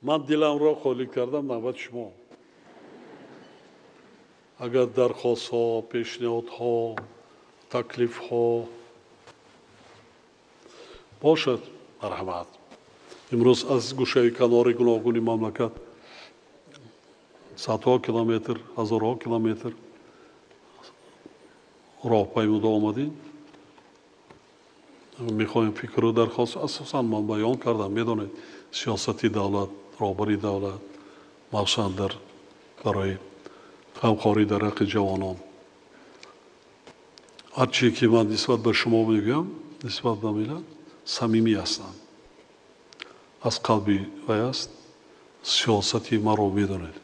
Ман диламро холӣ кардам, навбат шумо. Агар дархостҳо, пешниҳодҳо, таклифҳо бошад, марҳамат. Имрӯз аз гӯшаи канори гуногуни мамлакат садҳо километр, ҳазорҳо километр роҳ паймуда омадем. Мехоҳем фикру дархост, асосан ман баён кардам, медонед, сиёсати давлат, роҳбари давлат, махсусан дар барои ғамхорӣ дар ҳаққи ҷавонон. Ҳар чизе ки ман нисбат ба шумо мегӯям, нисбат ба миллат, самимӣ ҳастам. Аз қалби вай аст, сиёсати маро медонед.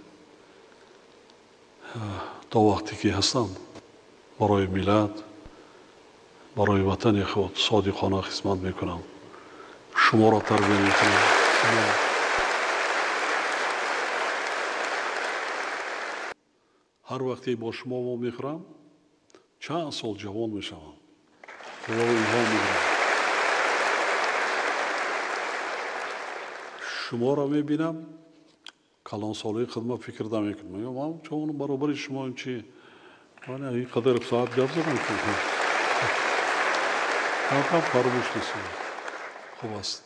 То вақте ки ҳастам, барои миллат, барои ватани худ содиқона хизмат мекунам. Шуморо тарбия мекунам. Ҳар вақте бо шумо вомехӯрам, чанд сол ҷавон мешавам. Худо илҳом мегирам. Шуморо мебинам, калонсолии худма фикр намекунам. Мегӯям, ман ҷавонам, баробари шумо чи? Ман ин қадар соат гап задам. Кам-кам фаромӯш нестам. Хуб аст.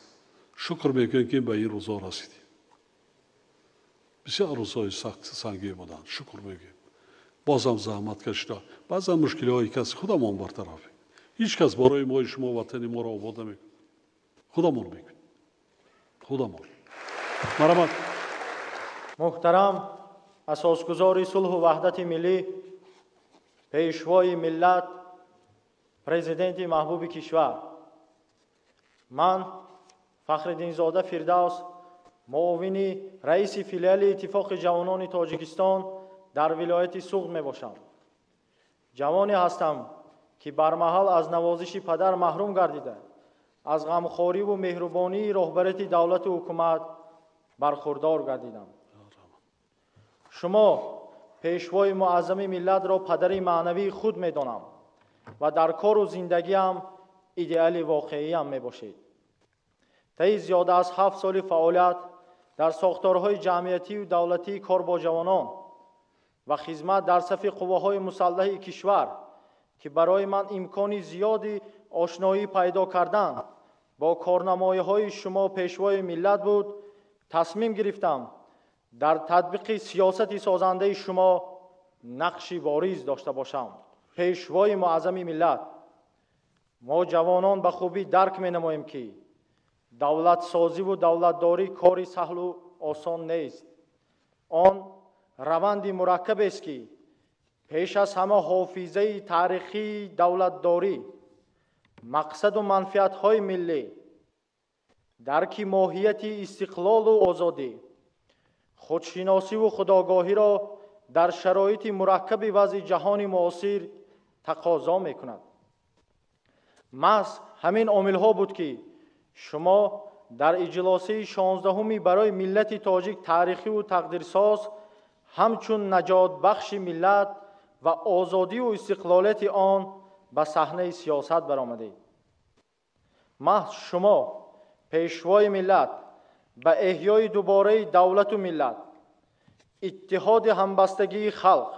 Шукр мекунем, ки ба ин рӯзҳо расидем. Бисёр рӯзҳои сахт сангин буданд. Шукр мегӯем. Бозам заҳмат кашида. Баъзан мушкилиҳои кас худамон бартараф мекунем. Ҳеҷ кас барои мои шумо ватани моро обод намекунад. Худамон мекунем. Худамон. Марҳамат. Муҳтарам асосгузори сулҳу ваҳдати миллӣ, пешвои миллат, президенти маҳбуби кишвар. Ман Фахриддинзода Фирдавс, муовини раиси филиали Иттифоқи ҷавонони Тоҷикистон дар вилояти Суғд мебошам. Ҷавоне ҳастам, ки бармаҳал аз навозиши падар маҳрум гардида, аз ғамхориву меҳрубонии роҳбарияти давлату ҳукумат бархурдор гардидам. Шумо пешвои муаззами миллатро падари маънавии худ медонам ва дар кору зиндагиам идеали воқеиам мебошед. Таи зиёда аз 7 соли фаъолият дар сохторҳои ҷамъиятию давлатии кор бо ҷавонон ва хизмат дар сафи қувваҳои мусаллаҳи кишвар, ки барои ман имкони зиёди ошноӣ пайдо кардан бо корнамоиҳои шумо пешвои миллат буд, тасмим гирифтам дар татбиқи сиёсати созандаи шумо нақши вориз дошта бошам. Пешвои муаззами миллат, мо ҷавонон ба хубӣ дарк менамоем, ки давлатсозиву давлатдорӣ кори саҳлу осон нест. Он раванди мураккабест, ки пеш аз ҳама ҳофизаи таърихии давлатдорӣ, мақсаду манфиатҳои миллӣ, дарки моҳияти истиқлолу озодӣ, худшиносиву худогоҳиро дар шароити мураккаби вазъи ҷаҳони муосир тақозо мекунад. Маҳз ҳамин омилҳо буд, ки шумо дар иҷлосияи 16-уми барои миллати тоҷик таърихиву тақдирсоз ҳамчун наҷотбахши миллат ва озодиву истиқлолияти он ба саҳнаи сиёсат баромадед. Маҳз шумо пешвои миллат ба эҳёи дубораи давлату миллат, иттиҳоди ҳамбастагии халқ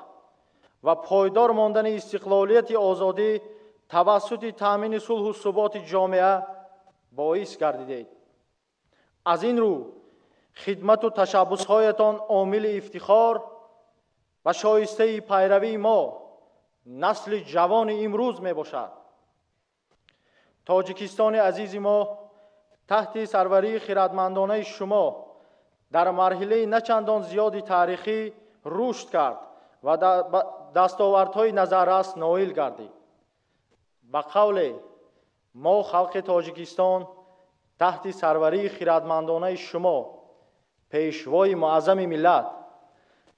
ва пойдор мондани истиқлолияти озодӣ тавассути таъмини сулҳу суботи ҷомеа боис гардидед. Аз ин рӯ хидмату ташаббусҳоятон омили ифтихор ва шоистаи пайравии мо, насли ҷавони имрӯз мебошад. Тоҷикистони азизи мо таҳти сарварии хирадмандонаи шумо дар марҳилаи начандон зиёди таърихӣ рушд кард ва дастовардҳои назаррас ноил гардид. Ба қавле, мо халқи Тоҷикистон таҳти сарварии хирадмандонаи шумо, пешвои муаззами миллат,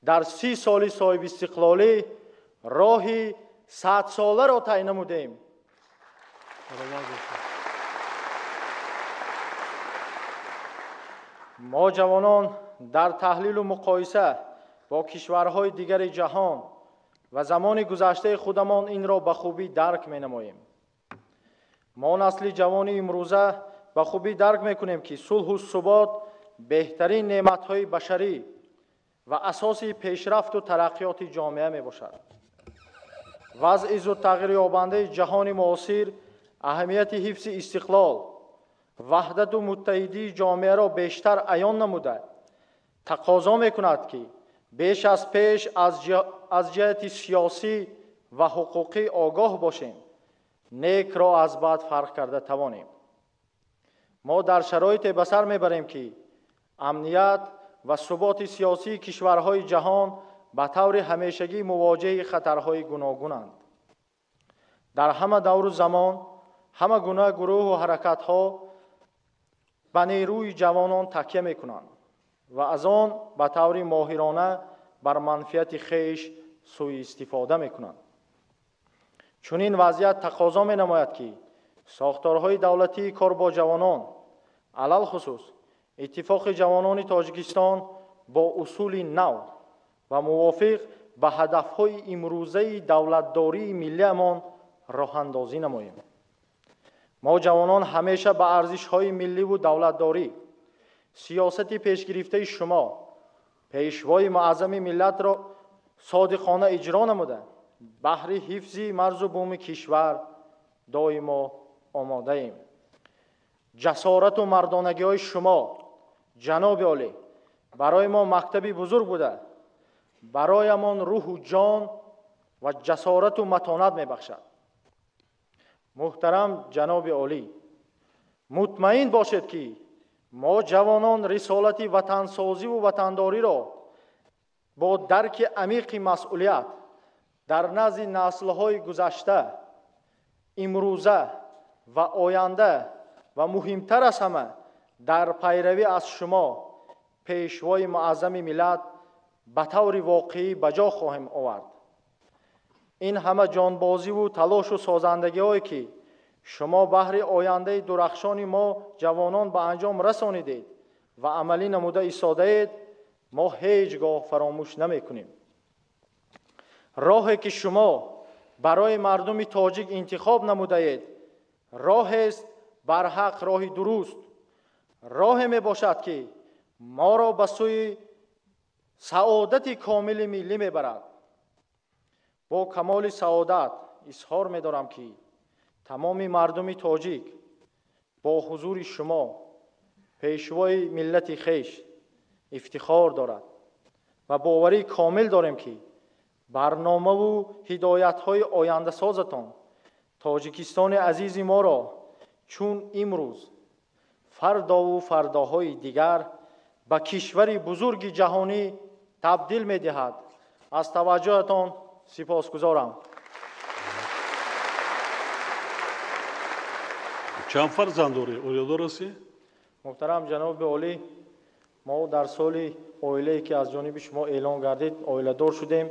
дар 30 соли соҳибистиқлолӣ роҳи 100-соларо тай намудем. Мо ҷавонон дар таҳлилу муқоиса бо кишварҳои дигари ҷаҳон ва замони гузаштаи худамон инро ба хубӣ дарк менамоем. Мо насли ҷавони имрӯза ба хубӣ дарк мекунем, ки сулҳу субот беҳтарин неъматҳои башарӣ ва асоси пешрафту тараққиёти ҷомеа мебошад. Вазъи зудтағйирёбандаи ҷаҳони муосир аҳамияти ҳифзи истиқлол, ваҳдату муттаҳидии ҷомеаро бештар аён намуда, тақозо мекунад, ки беш аз пеш аз ҷиҳати сиёсӣ ва ҳуқуқӣ огоҳ бошем, некро аз бад фарқ карда тавонем. Мо дар шароите ба сар мебарем, ки амният ва суботи сиёсии кишварҳои ҷаҳон ба таври ҳамешагӣ мувоҷиҳи хатарҳои гуногунанд. Дар ҳама давру замон ҳама гуна гурӯҳу ҳаракатҳо ба нерӯи ҷавонон такя мекунанд ва аз он ба таври моҳирона бар манфиати хеш сӯистифода мекунанд. Чунин вазъият тақозо менамояд, ки сохторҳои давлатии кор бо ҷавонон, алалхусус Иттифоқи ҷавонони Тоҷикистон бо усули нав ва мувофиқ ба ҳадафҳои имрӯзаи давлатдории миллиамон роҳандозӣ намоем. Мо ҷавонон ҳамеша ба арзишҳои милливу давлатдорӣ, сиёсати пешгирифтаи шумо, пешвои муаззами миллатро содиқона иҷро намуда, баҳри ҳифзи марзу буми кишвар доимо омодаем. Ҷасорату мардонагиҳои шумо, ҷаноби олӣ, барои мо мактаби бузург буда, бароямон рӯҳу ҷон ва ҷасорату матонат мебахшад. Муҳтарам ҷаноби олӣ, мутмаин бошед, ки мо ҷавонон рисолати ватансозиву ватандориро бо дарки амиқи масъулият дар назди наслҳои гузашта, имрӯза ва оянда ва муҳимтар аз ҳама дар пайравӣ аз шумо, пешвои муаззами миллат, ба таври воқеӣ ба ҷо хоҳем овард. Ин ҳама ҷонбозиву талошу созандагиҳое, ки шумо баҳри ояндаи дурахшони мо ҷавонон ба анҷом расонидед ва амалӣ намуда истодаед, мо ҳеҷ гоҳ фаромӯш намекунем. Роҳе, ки шумо барои мардуми тоҷик интихоб намудаед, роҳест барҳақ, роҳи дуруст, роҳе мебошад, ки моро ба сӯи саодати комили миллӣ мебарад. Бо камоли саодат изҳор медорам, ки тамоми мардуми тоҷик бо ҳузури шумо, пешвои миллати хеш, ифтихор дорад ва боварии комил дорем, ки барномаву ҳидоятҳои ояндасозатон Тоҷикистони азизи моро чун имрӯз, фардову фардоҳои дигар ба кишвари бузурги ҷаҳонӣ табдил медиҳад. Аз таваҷҷӯҳатон сипосгузорам. Чанд фарзанд дорӣ? Оиладор ҳастӣ? Муҳтарам ҷаноби олӣ, мо дар соли оилае, ки аз ҷониби шумо эълон гардид, оиладор шудем.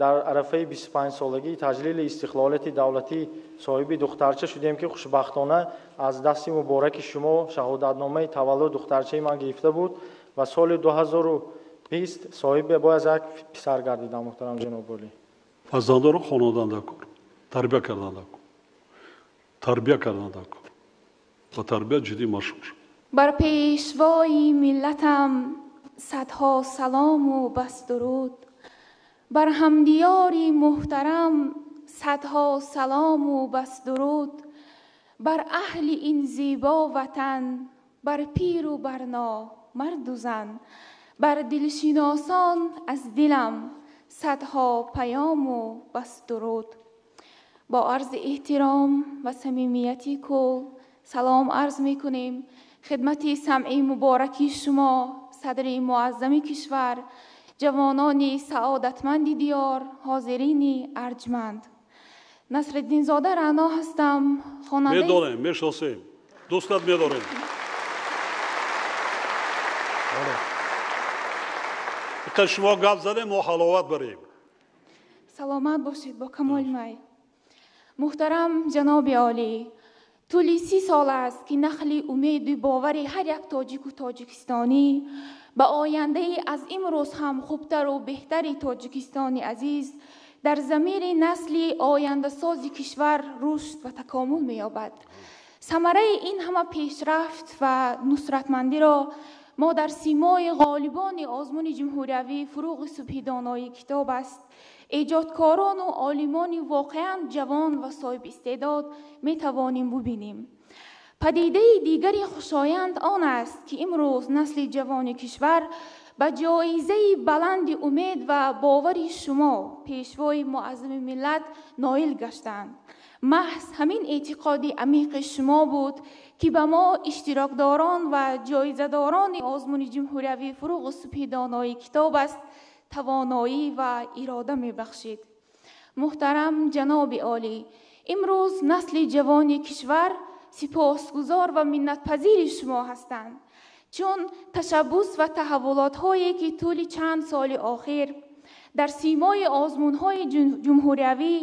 Дар арафаи 25-солагии таҷлили истиқлолияти давлатӣ соҳиби духтарча шудем, ки хушбахтона аз дасти мубораки шумо шаҳодатномаи таваллуд духтарчаи ман гирифта буд ва соли 2020 соҳиби бояд як писар гардидам. Муҳтарам ҷаноби олӣ, фарзандоро хонондан дар кор, тарбия кардан дар кор, тарбия кардан дар кор ва тарбия ҷиддӣ машғул шуд. Бар пешвои миллатам садҳо салому бас дуруд, бар ҳамдиёри муҳтарам садҳо салому бас дуруд, бар аҳли ин зебо ватан, бар пиру барно, марду зан, бар дилшиносон аз дилам садҳо паёму бас дуруд. Бо арзи эҳтиром ва самимияти кул салом арз мекунем хидмати самъи мубораки шумо, садри муаззами кишвар, ҷавонони саодатманди диёр, ҳозирини арҷманд. Насриддинзода Раъно ҳастам, хонандаи Медонем, мешиносем, дӯстат медорем. Иқа шумо гап задем, мо ҳаловат барем. Саломат бошед, бо камоли май. Муҳтарам ҷаноби олӣ, тӯли 30 сол аст, ки нахли умеду бовари ҳар як тоҷику тоҷикистонӣ ба ояндаи аз имрӯз ҳам хубтару беҳтари Тоҷикистони азиз дар замири насли ояндасози кишвар рушд ва такомул меёбад. Самараи ин ҳама пешрафт ва нусратмандиро Мо дар симои ғолибони озмуни ҷумҳуриявии «Фурӯғи субҳи донои китоб аст» эҷодкорону олимони воқеан ҷавон ва соҳибистеъдод метавонем бубинем. Падидаи дигари хушоянд он аст, ки имрӯз насли ҷавони кишвар ба ҷоизаи баланди умед ва бовари шумо, Пешвои муаззами миллат, ноил гаштанд. Маҳз ҳамин эътиқоди амиқи шумо буд, ки ба мо, иштирокдорон ва ҷоизадорони озмуни ҷумҳуриявии «Фурӯғи субҳи донои китоб аст», тавоноӣ ва ирода мебахшид. Муҳтарам ҷаноби олӣ, имрӯз насли ҷавони кишвар сипосгузор ва миннатпазири шумо ҳастанд, чун ташаббус ва таҳаввулотҳое, ки тӯли чанд соли охир дар симои озмунҳои ҷумҳуриявӣ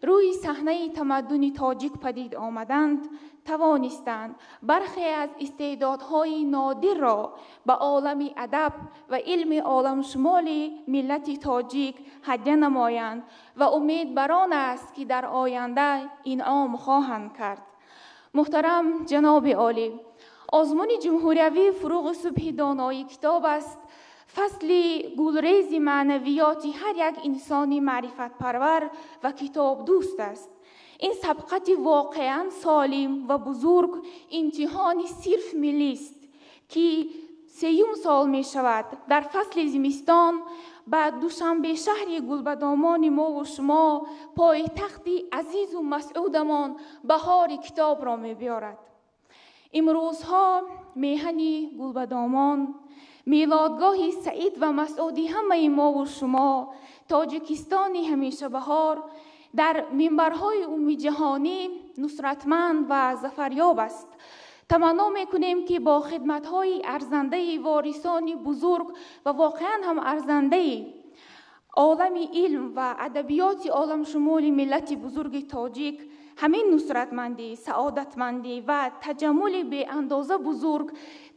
рӯи саҳнаи тамаддуни тоҷик падид омаданд, тавонистанд бархе аз истеъдодҳои нодирро ба олами адаб ва илми оламшумоли миллати тоҷик ҳадя намоянд ва умед бар он аст, ки дар оянда инъом хоҳанд кард. Муҳтарам ҷаноби олӣ, озмуни ҷумҳуриявии «Фурӯғи субҳи донои китоб аст» фасли гулрези маънавиёти ҳар як инсони маърифатпарвар ва китобдӯст аст. Ин сабқати воқеан солим ва бузург имтиҳони сирф миллист, ки сеюм сол мешавад дар фасли зимистон ба Душанбе, шаҳри гулбадомони мову шумо, пойтахти азизу масъудамон, баҳори китобро мебиёрад. Имрӯзҳо меҳани гулбадомон, мелодгоҳи саид ва масъуди ҳамаи мову шумо, Тоҷикистони ҳамешабаҳор дар минбарҳои умумиҷаҳонӣ нусратманд ва зафарёб аст. Таманно мекунем, ки бо хидматҳои арзандаи ворисони бузург ва воқеан ҳам арзандаи олами илм ва адабиёти оламшумули миллати бузурги тоҷик ҳамин нусратмандӣ, саодатмандӣ ва таҷаммули беандоза бузург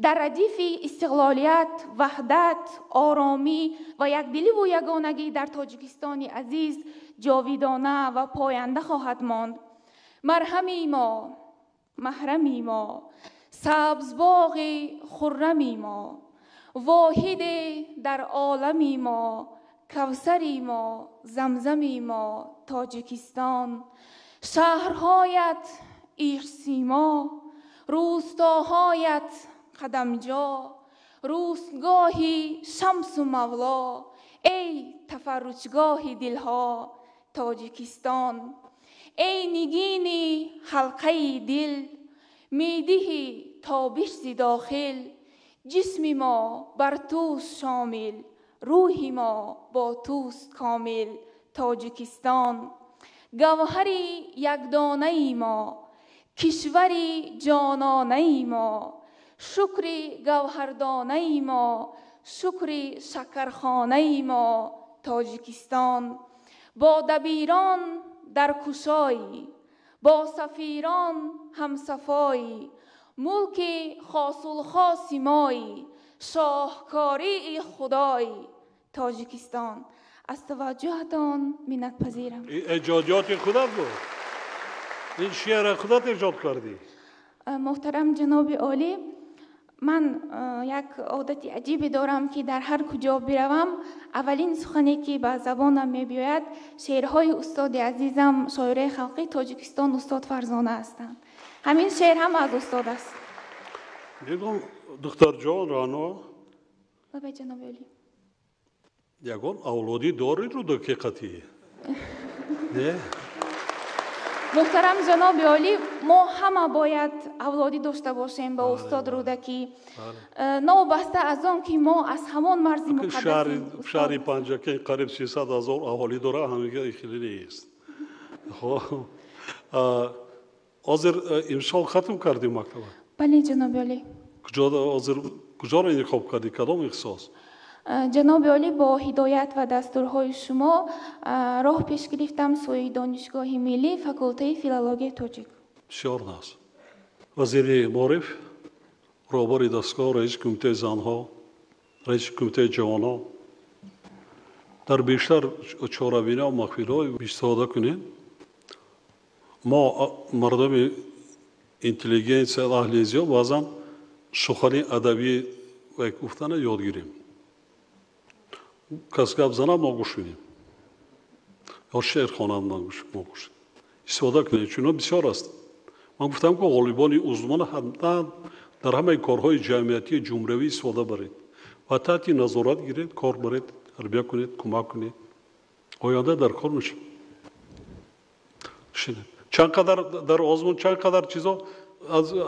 дар радифи истиқлолият, ваҳдат, оромӣ ва якдиливу ягонагӣ дар Тоҷикистони азиз ҷовидона ва поянда хоҳад монд. Марҳами мо, маҳрами мо, сабзбоғи хуррами мо, воҳиде дар олами мо, кавсари мо, замзами мо, Тоҷикистон. Шаҳрҳоят ирсимо, рӯстоҳоят қадамҷо, рӯстгоҳи шамсу мавло, эй тафарруҷгоҳи дилҳо, Тоҷикистон. Эй нигини ҳалқаи дил, медиҳи тобиш зи дохил, ҷисми мо бар туст шомил, рӯҳи мо бо туст комил, Тоҷикистон. Гавҳари якдонаи мо, кишвари ҷононаи мо, шукри гавҳардонаи мо, шукри шакархонаи мо, Тоҷикистон. Бо дабирон дар кушоӣ, бо сафирон ҳамсафоӣ, мулки хосулхоси моӣ, шоҳкории худоӣ, Тоҷикистон. Аз таваҷҷӯҳатон миннатпазирам. Эҷодиёти худат буд? Ин шеъра худат эҷод кардӣ? Муҳтарам ҷаноби олӣ, ман як одати аҷибе дорам, ки дар ҳар куҷо биравам, аввалин сухане, ки ба забонам мебиёяд, шеърҳои устоди азизам, шоираи халқии Тоҷикистон устод Фарзона ҳастанд. Ҳамин шеър ҳам аз устод аст. Мегӯм, духтарҷон Рано. Лабай, ҷаноби олӣ. Ягон авлодӣ дорӣ рӯдакиқатӣ? Не? Муҳтарам ҷаноби олӣ, мо ҳама бояд авлодӣ дошта бошем ба устод Рӯдакӣ, новобаста аз он ки мо аз ҳамон марзи муқаддаси шаҳри Панҷакент қариб 300 000 аҳолӣ дора, ҳамига хеле нест. Хоб, ҳозир имсол хатм кардӣ мактаба? Бале, ҷаноби олӣ. Куҷо ҳозир, куҷоро интихоб кардӣ, кадом ихтисос? Ҷаноби олӣ, бо ҳидоят ва дастурҳои шумо роҳ пеш гирифтам сӯи Донишгоҳи миллӣ, факултаи филологияи тоҷик. Бисёр нағз. Вазири маориф, роҳбари дастгоҳ, раиси кумитаи занҳо, раиси кумитаи ҷавонон, дар бештар чорабиниҳо, маҳфилҳо истифода кунед. Мо, мардуми интеллигенсия, аҳли зиё, баъзан сухани адабӣ гуфтана ёд гирем. Кас гап занад, мо гӯш кунем, ё шеър хонад, мо гӯш кунем. Истифода кунем, чун бисёр аст. Ман гуфтам, ки ғолибони озмуна ҳатман дар ҳамаи корҳои ҷамъиятии ҷумҳуриявӣ истифода баред ва таҳти назорат гиред, кор баред, тарбия кунед, кӯмак кунед. Оянда дар кор мешавад. Чанд қадар дар озмун, чанд қадар чизо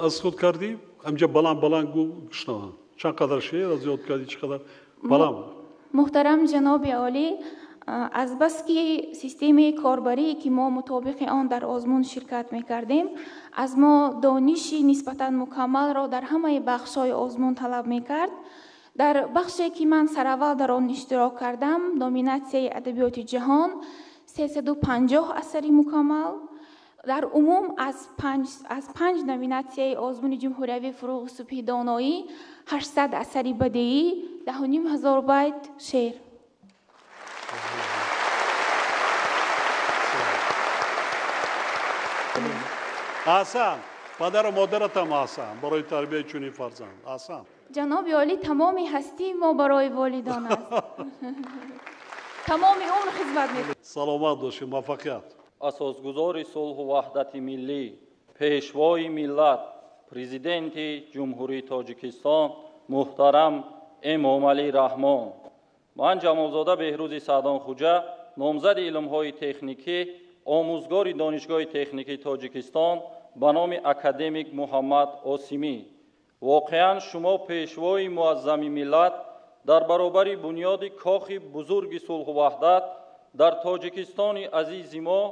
аз худ кардӣ, ҳамҷа баланд баланд гӯ шунаванд. Чанд қадар шеър аз ёд кардӣ, чӣ қадар баланд. Муҳтарам ҷаноби олӣ, азбаски системаи корбарие, ки мо мутобиқи он дар озмун ширкат мекардем, аз мо дониши нисбатан мукаммалро дар ҳамаи бахшҳои озмун талаб мекард, дар бахше, ки ман сараввал дар он иштирок кардам, номинатсияи адабиёти ҷаҳон, 350 асари мукаммал, дар умум аз панҷ номинатсияи озмуни ҷумҳуриявии «Фурӯғи субҳи доноӣ» 800 асари бадеӣ, 10 500 байт шеър. Аҳсан, падару модаратам аҳсан барои тарбияи чунин фарзанд, аҳсан. Ҷаноби олӣ, тамоми ҳастии мо барои волидон аст, тамоми умр хизмат мекунем. Саломат бошед, муваффақият. Асосгузори сулҳу ваҳдати миллӣ, Пешвои миллат, Президенти Ҷумҳурии Тоҷикистон муҳтарам Эмомалӣ Раҳмон, ман Ҷамолзода Беҳрӯзи Саъдонхуҷа, номзади илмҳои техникӣ, омӯзгори Донишгоҳи техникии Тоҷикистон ба номи академик Муҳаммад Осимӣ. Воқеан, шумо, Пешвои муаззами миллат, дар баробари бунёди кохи бузурги сулҳу ваҳдат дар Тоҷикистони азизи мо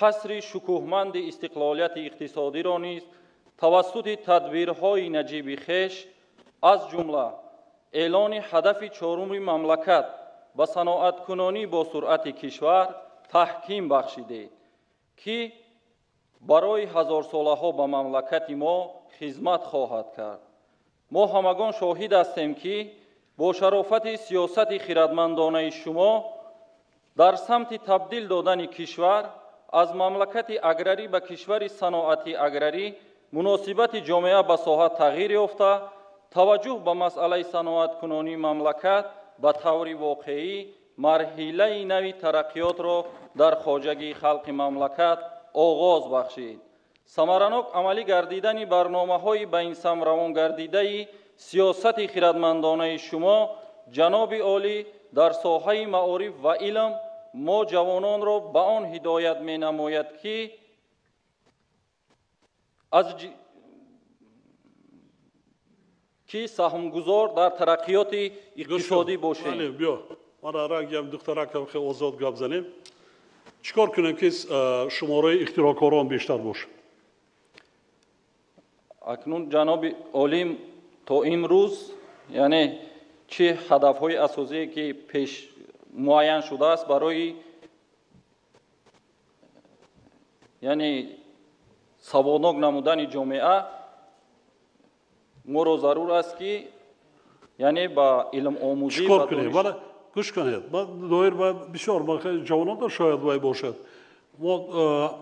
қасри шукӯҳманди истиқлолияти иқтисодиро низ тавассути тадбирҳои наҷиби хеш, аз ҷумла эълони ҳадафи чоруми мамлакат ба саноаткунонӣ бо суръати кишвар таҳким бахшидед, ки барои ҳазорсолаҳо ба мамлакати мо хизмат хоҳад кард. Мо ҳамагон шоҳид ҳастем, ки бо шарофати сиёсати хирадмандонаи шумо дар самти табдил додани кишвар аз мамлакати аграрӣ ба кишвари саноати аграрӣ муносибати ҷомеа ба соҳа тағйир ёфта, таваҷҷӯҳ ба масъалаи саноаткунонии мамлакат ба таври воқеӣ марҳилаи нави тараққиётро дар хоҷагии халқи мамлакат оғоз бахшид. Самаранок амалӣ гардидани барномаҳои ба ин самт равон гардидаи сиёсати хирадмандонаи шумо, ҷаноби олӣ, дар соҳаи маориф ва илм мо ҷавононро ба он ҳидоят менамояд, ки аз ки саҳмгузор дар тараққиёти иқтисодӣ бошем. Биё, мана рангиам духтаракам, хеле озод гап занем. Чӣ кор кунем, ки шумораи ихтироъкорон бештар бошад? Акнун, ҷаноби олим, то имрӯз, яъне чӣ ҳадафҳои асосие, ки пеш муайян шудааст барои, яъне, саводнок намудани ҷомеа, моро зарур аст, ки, яъне, ба илмомӯзӣ Чӣ кор кунем? Вала гӯш кунед, ман доир ба бисёр ҷавонон шояд вай бошад. Мо,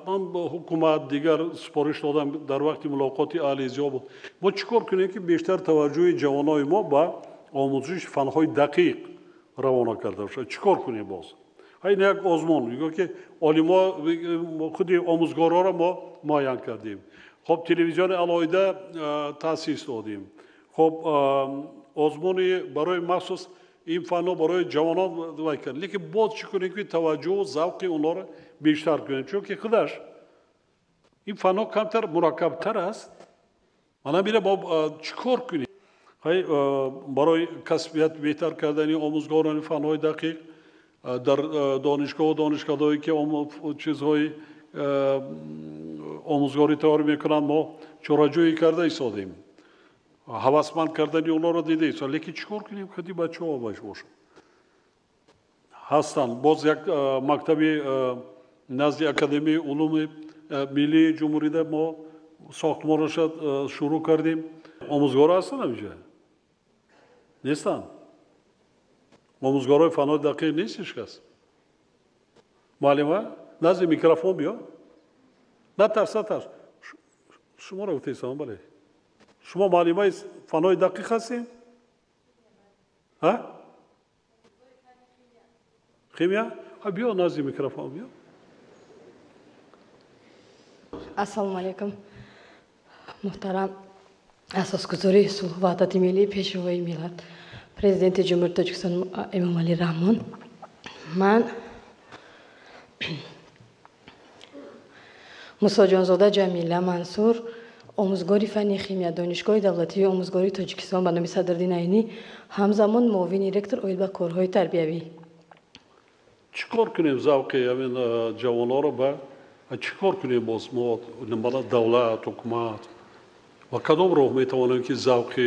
ман бо ҳукумат дигар супориш додам, дар вақти мулоқоти аҳли зиё буд. Мо чӣ кор кунем, ки бештар таваҷҷӯҳи ҷавонои мо ба омӯзиши фанҳои дақиқ равона карда бошад? Чӣ кор кунем боз? Ин як озмун ё ки олимо, худи омӯзгорҳоро мо муайян кардем. Хоб, телевизиони алоҳида таъсис додем. Хоб, озмуни барои махсус ин фанҳо барои ҷавонон вай кард, лекин боз чӣ кунем, ки таваҷҷӯҳу завқи онҳоро бештар кунем? Чунки худаш ин фанҳо камтар мураккабтар аст. Мана бира, мо чӣ кор кунем барои касбият беҳтар кардани омӯзгорони фанҳои дақиқ дар донишгоҳу донишкадаҳое, ки чизҳои омӯзгорӣ тайёр мекунанд? Мо чораҷӯӣ карда истодем, ҳавасманд кардани онҳоро дида истодем, лекин чӣ кор кунем, худи бачаҳо баш бошад? Ҳастанд боз як мактаби назди Академияи улуми миллии ҷумҳурида мо сохтмонаша шурӯъ кардем. Омӯзгоро ҳастанд ҳамиҷа? Нестанд? Омӯзгорои фанҳои дақиқ нест ҳеҷ кас? Муаллима, назди микрофон биё, натарс, натарс. Шуморо гуфтаистам, бале. Шумо муаллимаи фанҳои дақиқ ҳастем? А? Химия? Биё назди микрофон, биё. Ассалому алайкум. Муҳтарам асосгузори сулҳу ваҳдати миллӣ, пешвои миллат, президенти Ҷумҳурии Тоҷикистон Эмомалӣ Раҳмон. Ман Мусоҷонзода Ҷамила Мансур, омӯзгори фанни химия, Донишгоҳи давлатии омӯзгории Тоҷикистон ба номи Садриддин Айнӣ, ҳамзамон муовини ректор оид ба корҳои тарбиявӣ. Чӣ кор кунем завқи ҳамин ҷавонҳоро ба чӣ кор кунем боз мо давлат, ҳукумат ва кадом роҳ метавонем ки завқи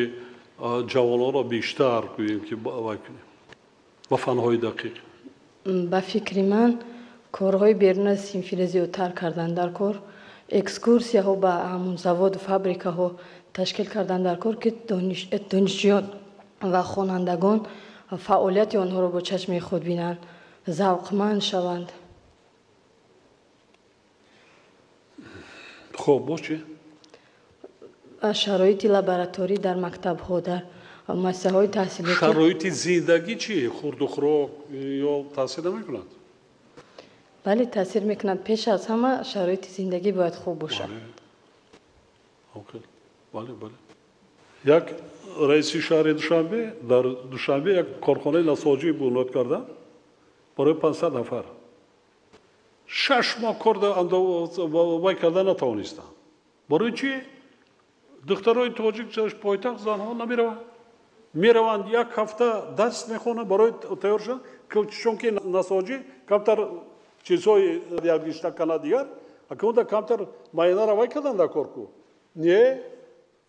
ҷавонҳоро бештар кунем ки вай кунем ба фанҳои дақиқ? Ба фикри ман корҳои берун аз синфиро зиёдтар кардан дар кор, экскурсияҳо ба ҳамун заводу фабрикаҳо ташкил кардан дар кор, ки донишҷӯён ва хонандагон фаъолияти онҳоро бо чашми худ бинанд, завқманд шаванд. Хоб, боз чӣ? Шароити лабораторӣ дар мактабҳо, дар муассисаҳои таҳсилотӣ. Шароити зиндагӣ чӣ? Хурду хӯрок ё таъсир намекунад? Бале, таъсир мекунад. Пеш аз ҳама шароити зиндагӣ бояд хуб бошад. Бале, бале. Як раиси шаҳри Душанбе дар Душанбе як корхонаи насоҷӣ бунёд карданд барои 500 нафар. 6 моҳ кор вай карда натавонистанд. Барои чӣ? Духтарои тоҷик пойтахт занҳо намераванд. Мераванд як ҳафта дарс мехонанд барои тайёр шудан, чунки насоҷӣ камтар чизҳои ягишта кана дигар, акунда камтар майнаро вай кардан дар кор ку. Не,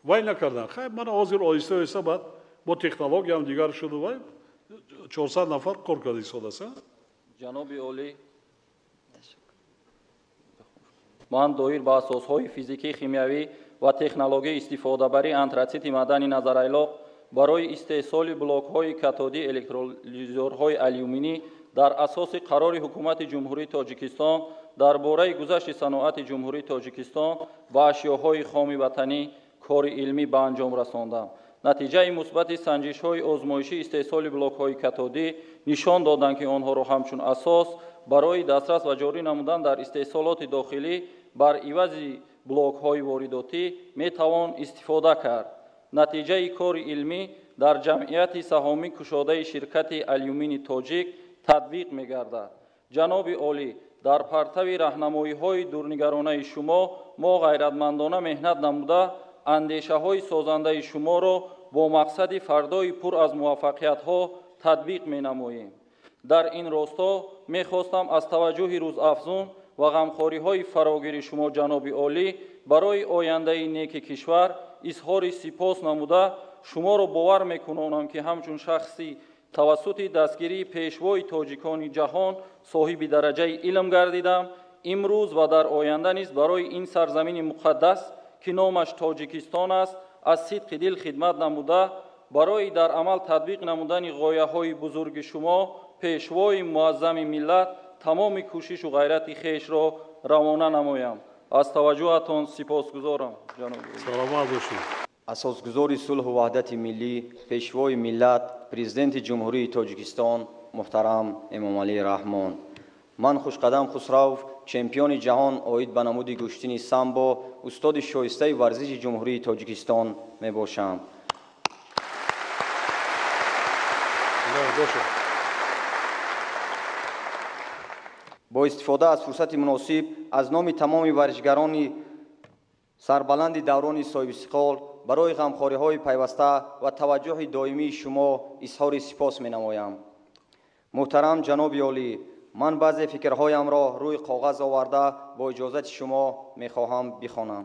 вай накардан. Хай мана ҳозир оҳиста оҳиста баъд бо технологиям дигар шуду вай 400 нафар кор карда истодааст. Ҷаноби олӣ, ман доир ба асосҳои физикӣ, химиявӣ ва технологияи истифодабарии антрацити маъдани Назарайлоқ барои истеҳсоли блокҳои катодии электролизёрҳои алюминӣ дар асоси қарори Ҳукумати Ҷумҳурии Тоҷикистон дар бораи гузашти саноати Ҷумҳурии Тоҷикистон ба ашёҳои хоми ватанӣ кори илмӣ ба анҷом расондам. Натиҷаи мусбати санҷишҳои озмоишии истеҳсоли блокҳои катодӣ нишон доданд, ки онҳоро ҳамчун асос барои дастрас ва ҷорӣ намудан дар истеҳсолоти дохилӣ бар ивази блокҳои воридотӣ метавон истифода кард. Натиҷаи кори илмӣ дар ҷамъияти саҳомӣ кушодаи ширкати Алюмини Тоҷик татбиқ мегардад. Ҷаноби олӣ, дар партави раҳнамоиҳои дурнигаронаи шумо мо ғайратмандона меҳнат намуда андешаҳои созандаи шуморо бо мақсади фардои пур аз муваффақиятҳо татбиқ менамоем. Дар ин росто мехостам аз таваҷҷӯҳи рӯзафзун ва ғамхориҳои фарогири шумо, ҷаноби олӣ, барои ояндаи неки кишвар изҳори сипос намуда шуморо бовар мекунонам, ки ҳамчун шахси тавассути дастгирии пешвои тоҷикони ҷаҳон соҳиби дараҷаи илм гардидам, имрӯз ва дар оянда низ барои ин сарзамини муқаддас, ки номаш Тоҷикистон аст, аз сидқи дил хидмат намуда барои дар амал татбиқ намудани ғояҳои бузурги шумо, пешвои муаззами миллат, тамоми кӯшишу ғайрати хешро равона намоям. Аз таваҷҷӯҳатон сипосгузорам, ҷаноби олӣ. Саломат бошед. Асосгузори сулҳу ваҳдати миллӣ, пешвои миллат, президенти Ҷумҳурии Тоҷикистон муҳтарам Эмомалӣ Раҳмон. Ман Хушқадам Хусрав, чемпиони ҷаҳон оид ба намуди гӯштини самбо, устоди шоистаи варзиши Ҷумҳурии Тоҷикистон мебошам. Бо истифода аз фурсати муносиб аз номи тамоми варзишгарони сарбаланди даврони соҳибистиқлол барои ғамхориҳои пайваста ва таваҷҷӯҳи доимии шумо изҳори сипос менамоям. Муҳтарам ҷаноби олӣ, ман баъзе фикрҳоямро рӯи коғаз оварда бо иҷозати шумо мехоҳам бихонам.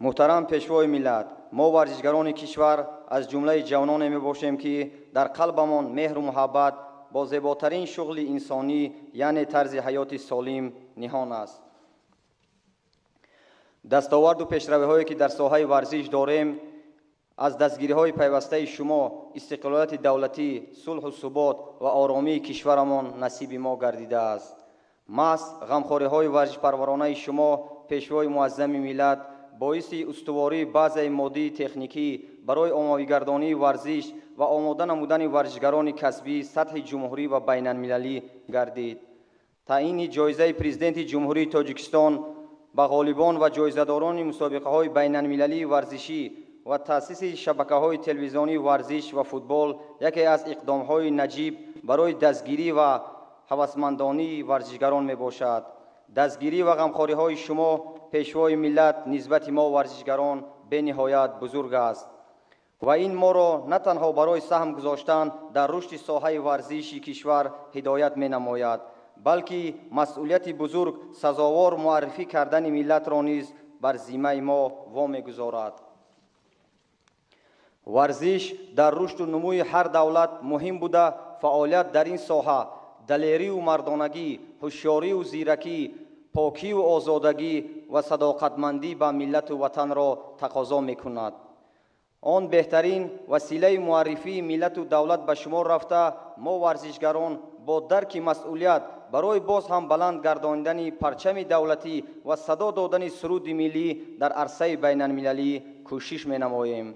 Муҳтарам пешвои миллат, мо варзишгарони кишвар аз ҷумлаи ҷавононе мебошем, ки дар қалбамон меҳру муҳаббат бо зеботарин шуғли инсонӣ, яъне тарзи ҳаёти солим ниҳон аст. Дастоварду пешравиҳое, ки дар соҳаи варзиш дорем, аз дастгириҳои пайвастаи шумо, истиқлолияти давлатӣ, сулҳу субот ва оромии кишварамон насиби мо гардидааст. Маҳз ғамхориҳои варзишпарваронаи шумо, пешвои муаззами миллат, боиси устувории базаи моддии техникӣ барои оммавигардонии варзиш ва омода намудани варзишгарони касбии сатҳи ҷумҳурӣ ва байналмилалӣ гардид. Таъини ҷоизаи Президенти Ҷумҳурии Тоҷикистон ба ғолибон ва ҷоизадорони мусобиқаҳои байналмилалии варзишӣ ва таъсиси шабакаҳои телевизионии варзиш ва футбол яке аз иқдомҳои наҷиб барои дастгирӣ ва ҳавасмандонии варзишгарон мебошад. Дастгирӣ ва ғамхориҳои шумо, Пешвои миллат, нисбати мо варзишгарон бениҳоят бузург аст ва ин моро на танҳо барои саҳм гузоштан дар рушди соҳаи варзиши кишвар ҳидоят менамояд, балки масъулияти бузург сазовор муаррифӣ кардани миллатро низ бар зиммаи мо вомегузорад. Варзиш дар рушду нумӯи ҳар давлат муҳим буда, фаъолият дар ин соҳа далерию мардонагӣ, ҳушёрию зиракӣ, покию озодагӣ ва садоқатмандӣ ба миллату ватанро тақозо мекунад. Он беҳтарин василаи муаррифии миллату давлат ба шумор рафта, мо варзишгарон бо дарки масъулият барои боз ҳам баланд гардонидани парчами давлатӣ ва садо додани суруди миллӣ дар арсаи байналмилалӣ кӯшиш менамоем.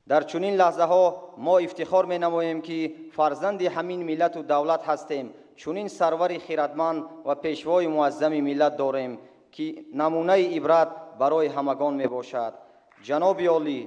Дар чунин лаҳзаҳо мо ифтихор менамоем, ки фарзанди ҳамин миллату давлат ҳастем. Чунин сарвари хиратманд ва пешвои муаззами миллат дорем, ки намунаи ибрат барои ҳамагон мебошад. Ҷаноби олӣ,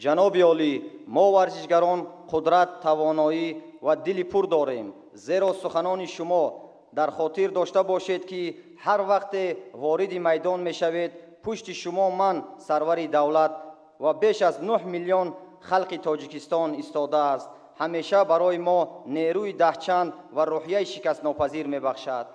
ҷаноби олӣ, мо варзишгарон қудрат, тавоноӣ ва дили пур дорем, зеро суханони шумо дар хотир дошта бошед, ки ҳар вақте вориди майдон мешавед, пушти шумо ман, сарвари давлат ва беш аз 9 миллион халқи Тоҷикистон истодааст. Ҳамеша барои мо нерӯи даҳчанд ва рӯҳияи шикастнопазир мебахшад.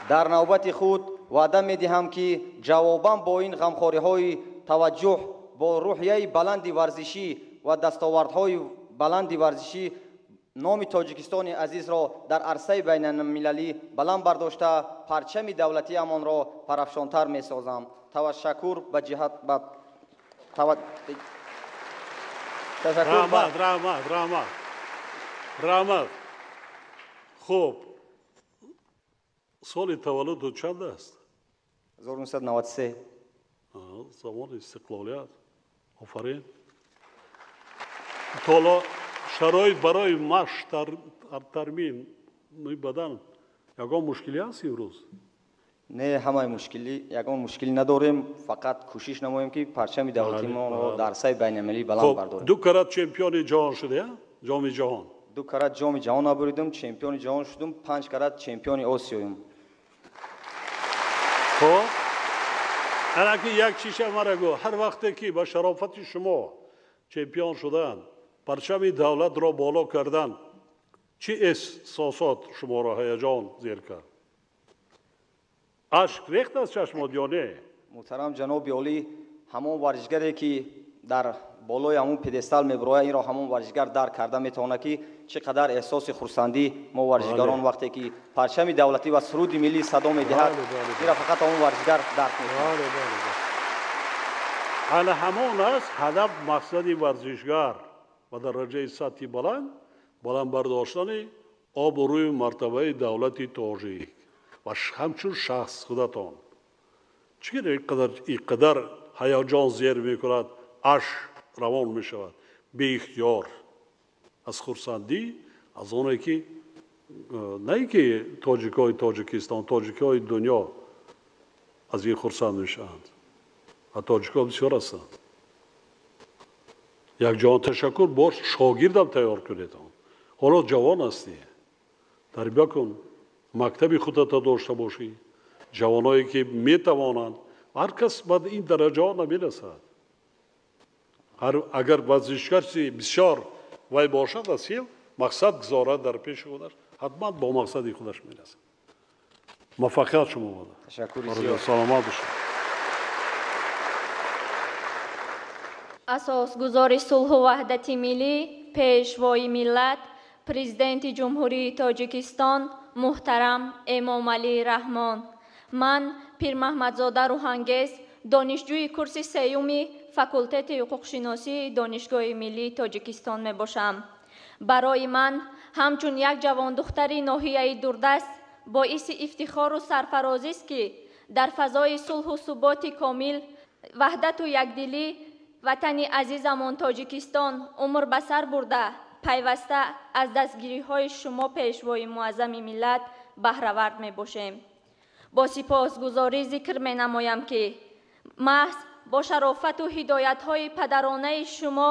Дар навбати худ ваъда медиҳам, ки ҷавобан бо ин ғамхориҳои таваҷҷӯҳ бо рӯҳияи баланди варзишӣ ва дастовардҳои баланди варзишӣ номи Тоҷикистони азизро дар арсаи байналмилалӣ баланд бардошта, парчами давлатиамонро парафшонтар месозам. Ташаккур ба ҷиҳат ба Раҳмат, раҳмат, раҳмат, раҳмат. Хуб, соли таваллуду чанд аст? 1993. Замони истиқлолият. Офарин. Толо шароит барои машқ тармини бадан ягон мушкилӣ ҳаст имрӯз? Не, ҳамаи мушкилӣ, ягон мушкилӣ надорем, фақат кӯшиш намоем, ки парчами давлатимонро дар арсаи байналмилалӣ баланд бардорем. Ду карат чемпиони ҷаҳон шуда, ҷоми ҷаҳон? Ду карат ҷоми ҷаҳон набуридум, чемпиони ҷаҳон шудум, 5 карат чемпиони Осиёем. Хоб, анаки як чиша мара гӯ, ҳар вақте ки ба шарофати шумо чемпион шудан, парчами давлатро боло кардан, чӣ эҳсосот шуморо ҳаяҷон зер кард? Ашк рехт аз чашмот ё не? Муҳтарам ҷаноби олӣ, ҳамон варзишгаре ки дар болои ҳамон пьедестал мебирояд, инро ҳамон варзишгар дарк карда метавонад, ки чӣ қадар эҳсоси хурсандӣ мо варзишгарон вақте ки парчами давлатӣ ва суруди миллӣ садо медиҳад, инро фақат ҳамон варзишгар дарк мекунад. Ана ҳамон аст ҳадаф, мақсади варзишгар ба дараҷаи сатҳи баланд, баланд бардоштани обрӯю мартабаи давлати тоҷик ва ҳамчун шахс худатон. Чӣ қадар ҳаяҷон зер мекунад, ашк равон мешавад беихтиёр аз хурсандӣ, аз оне ки на ин ки тоҷикҳои Тоҷикистон, тоҷикҳои дунё аз ин хурсанд мешаванд ва тоҷикҳо бисёр ҳастанд. Якҷоҳон ташаккур, бош шогирдам тайёр кунед. Ҳоло ҷавон ҳастӣ, тарбия кун, мактаби худата дошта бошӣ, ҷавоное ки метавонанд. Ҳар кас ба ин дараҷаҳо намерасад. Агар варзишгари бисёр вай бошад, асил мақсад гузорад дар пеши худаш, ҳатман бо мақсади худаш мерасад. Муваффақият шумо буда. Ташаккури зиёд. Саломат бошед. Асосгузори сулҳу ваҳдати миллӣ, Пешвои миллат, Президенти Ҷумҳурии Тоҷикистон муҳтарам Эмомалӣ Раҳмон. Ман Пирмаҳмадзода Рӯҳангез, донишҷӯи курси сеюми факултети ҳуқуқшиносии Донишгоҳи миллии Тоҷикистон мебошам. Барои ман ҳамчун як ҷавондухтари ноҳияи дурдаст боиси ифтихору сарфарозист, ки дар фазои сулҳу суботи комил, ваҳдату якдилӣ ватани азизамон Тоҷикистон умр ба сар бурда, пайваста аз дастгириҳои шумо, Пешвои Муаззами миллат, баҳравард мебошем. Бо сипосгузорӣ зикр менамоям, ки маҳз бо шарофату ҳидоятҳои падаронаи шумо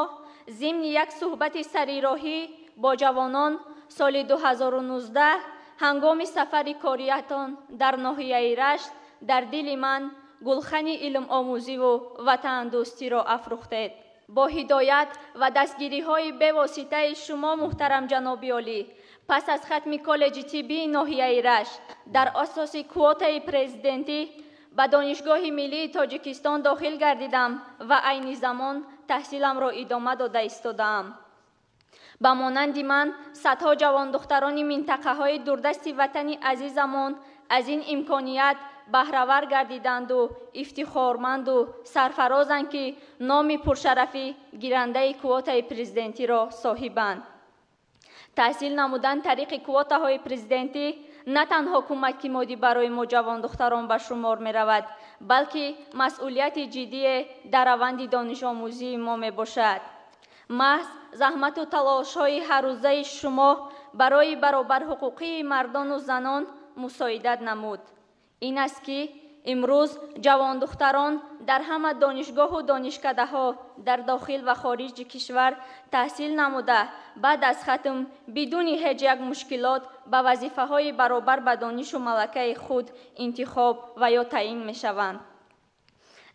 зимни як суҳбати сарироҳӣ бо ҷавонон соли 2019 ҳангоми сафари кориятон дар ноҳияи Рашт дар дили ман гулхани илмомӯзиву ватандӯстиро афрӯхтед. Бо ҳидоят ва дастгириҳои бевоситаи шумо, муҳтарам ҷаноби олӣ, пас аз хатми коллеҷи тиббии ноҳияи Рашт дар асоси квотаи президентӣ ба Донишгоҳи миллии Тоҷикистон дохил гардидам ва айни замон таҳсиламро идома дода истодаам. Ба монанди ман садҳо ҷавондухтарони минтақаҳои дурдасти ватани азизамон аз ин имконият баҳравар гардиданду ифтихорманду сарфарозанд, ки номи пуршарафи гирандаи квотаи президентиро соҳибанд. Таҳсил намудан тариқи квотаҳои президентӣ на танҳо кӯмаки моддӣ барои мо ҷавондухтарон ба шумор меравад, балки масъулияти ҷиддие дар раванди донишомӯзии мо мебошад. Маҳз заҳмату талошҳои ҳаррӯзаи шумо барои баробарҳуқуқии мардону занон мусоидат намуд. Ин аст, ки имрӯз ҷавондухтарон дар ҳама донишгоҳу донишкадаҳо дар дохил ва хориҷи кишвар таҳсил намуда, баъд аз хатм бидуни ҳеҷ як мушкилот ба вазифаҳои баробар ба донишу малакаи худ интихоб ва ё таъин мешаванд.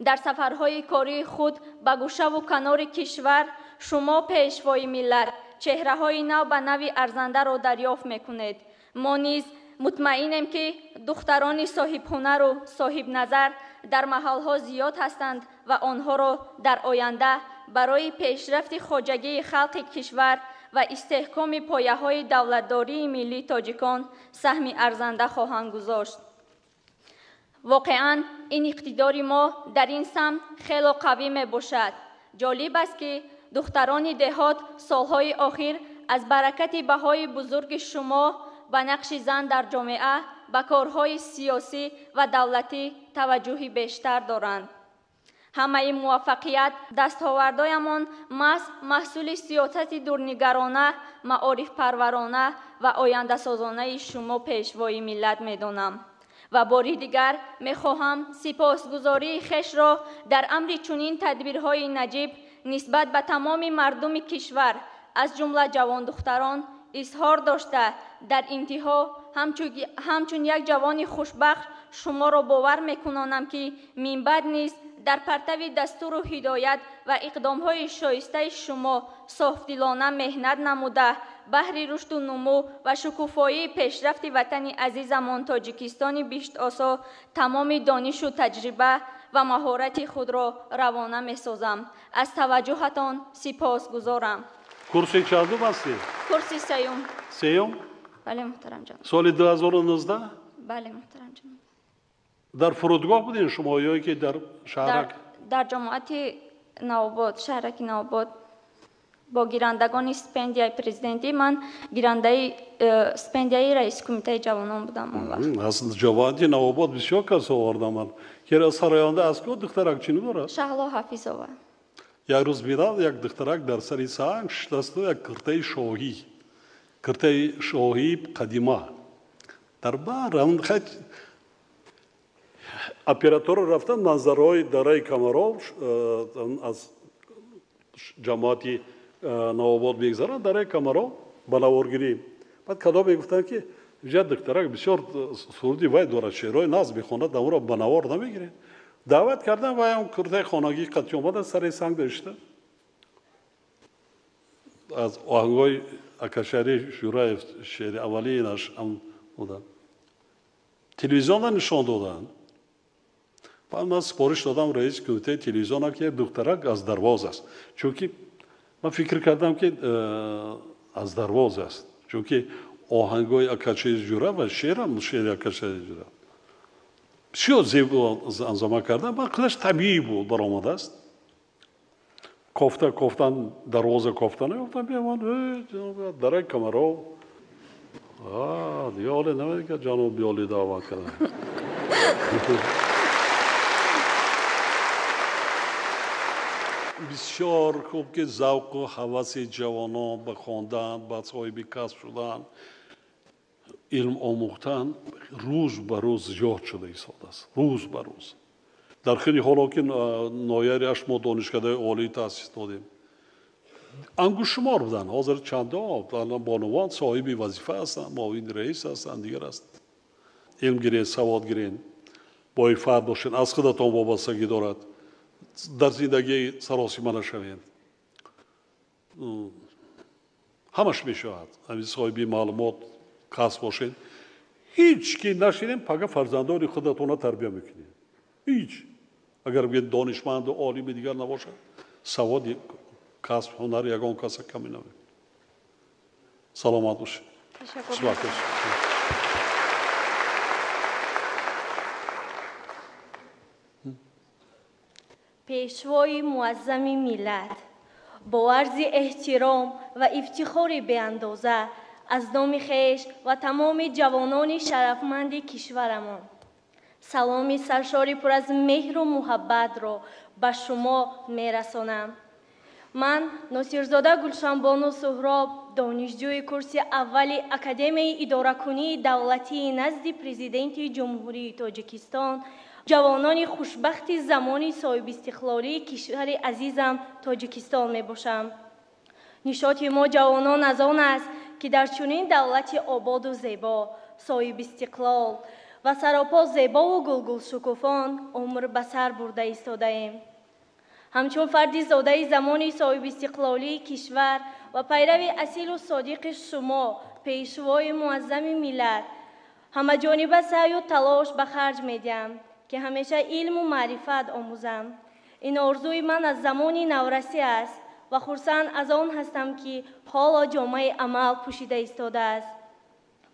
Дар сафарҳои кории худ ба гӯшаву канори кишвар шумо, Пешвои миллат, чеҳраҳои нав ба нави арзандаро дарёфт мекунед. Мо низ мутмаинем, ки духтарони соҳибҳунару соҳибназар дар маҳалҳо зиёд ҳастанд ва онҳоро дар оянда барои пешрафти хоҷагии халқи кишвар ва истеҳкоми пояҳои давлатдории миллии тоҷикон саҳми арзанда хоҳанд гузошт. Воқеан, ин иқтидори мо дар ин самт хело қавӣ мебошад. Ҷолиб аст, ки духтарони деҳот солҳои охир аз баракати баҳои бузурги шумо ба нақши зан дар ҷомеа ба корҳои сиёсӣ ва давлатӣ таваҷҷӯҳи бештар доранд. Ҳамаи муваффақият дастовардоямон маҳз маҳсули сиёсати дурнигарона, маорифпарварона ва ояндасозонаи шумо, Пешвои миллат, медонам. Ва бори дигар мехоҳам сипосгузории хешро дар амри чунин тадбирҳои наҷиб нисбат ба тамоми мардуми кишвар, аз ҷумла ҷавондухтарон, изҳор дошта, дар интиҳо ҳамчун як ҷавони хушбахт шуморо бовар мекунонам, ки минбаъд низ дар партави дастуру ҳидоят ва иқдомҳои шоистаи шумо софдилона меҳнат намуда, баҳри рушду нумӯ ва шукуфоии пешрафти ватани азизамон Тоҷикистони биҳиштосо тамоми донишу таҷриба ва маҳорати худро равона месозам. Аз таваҷҷӯҳатон сипосгузорам. Курси чандум ҳастӣ? Курси сеюм. Сеюм? Бале, муҳтарам ҷаноб. Соли 2019? Бале, муҳтарам ҷаноб. Дар фурудгоҳ будем шумо ё ки дар шаҳрак? Дар ҷамоати Навобод, шаҳраки Навобод, бо гирандагони стипендияи президентӣ. Ман гирандаи стипендияи раиси кумитаи ҷавонон будам он вақт. Аз ҷамоати Навобод бисёр кас овардам ман. Ки сароянда аз ко духтарак чӣ дорад? Шаҳло Ҳафизова. Як рӯз бинам, як духтарак дар сари санг шиштасту як киртаи шоҳӣ, киртаи шоҳии қадима дар бар хай оператора рафтан манзараҳои дараи Камаров аз ҷамоати Навобод мегзаранд, дараи Камаров ба наворгирӣ. Баъд кадом мегуфтанд, ки инҷа духтарак бисёр суруди вай дорад, шеърҳои нағз мехонад, амро ба навор намегиред. Даъват кардам, вай ҳам куртаи хонагӣ қатъи омада, сари санг дошта, аз оҳангҳои Акашари Шӯраев шеъри аввалинаш ҳам буданд, телевизионда нишон доданд. Баъд ман супориш додам раиси кумитаи телевизиона, ки як духтарак аз Дарвоз аст, чунки ман фикр кардам, ки аз Дарвоз аст, чунки оҳангҳои Акашари Ҷура ва шеърам шеъри Акашари Ҷура бисёр зебо замзама кардам. Баъд худаш табиӣ буд, баромадааст. Кофта кофтан, дарвоза кофта наёфтан, биёман, ҷаноб, дарак камаров. Дига ҳоле намедига ҷаноби олӣ даъват кардан. Бисёр хуб ки завқу ҳаваси ҷавонон ба хондан, ба соҳиби касб шудан, илм омӯхтан рӯз ба рӯз зиёд шуда истодааст. Рӯз ба рӯз. Дар хеле ҳоло ки ноҳияи Рашт мо донишкадаи олӣ таъсис додем. Ангуштшумор буданд. Ҳозир чандо бонувон соҳиби вазифа ҳастанд, муовини раис ҳастанд, дигар ҳастанд. Илм гиред, савод гиред, боифат бошед, аз худатон вобастагӣ дорад. Дар зиндагӣ саросима нашавед. Ҳамаш мешавад. Ҳамин соҳиби маълумот касб бошед. Ҳеҷ ки нашинем, пага фарзандони худатонро тарбия мекунед. Ҳеҷ. Агар бигӯед донишманду олими дигар набошад, саводи касб, ҳунар ягон каса каме намекунад. Саломат бошед. Ташаккур. Пешвои муаззами миллат, бо арзи эҳтиром ва ифтихори беандоза аз номи хеш ва тамоми ҷавонони шарафманди кишварамон саломи саршори пур аз меҳру муҳаббатро ба шумо мерасонам. Ман Носирзода Гулшанбону Суҳроб, донишҷӯи курси аввали Академияи идоракунии давлатии назди Президенти Ҷумҳурии Тоҷикистон, ҷавонони хушбахти замони соҳибистиқлолии кишвари азизам Тоҷикистон мебошам. Нишоти мо ҷавонон аз он аст, ки дар чунин давлати ободу зебо, соҳибистиқлол ва саропо зебову гулгулшукуфон умр ба сар бурда истодаем. Ҳамчун фарди зодаи замони соҳибистиқлолии кишвар ва пайрави асилу содиқи шумо, пешвои муаззами миллат, ҳамаҷониба саъю талош ба харҷ медиҳам, ки ҳамеша илму маърифат омӯзам. Ин орзуи ман аз замони наврасӣ аст ва хурсанд аз он ҳастам, ки ҳоло ҷомаи амал пӯшида истодааст.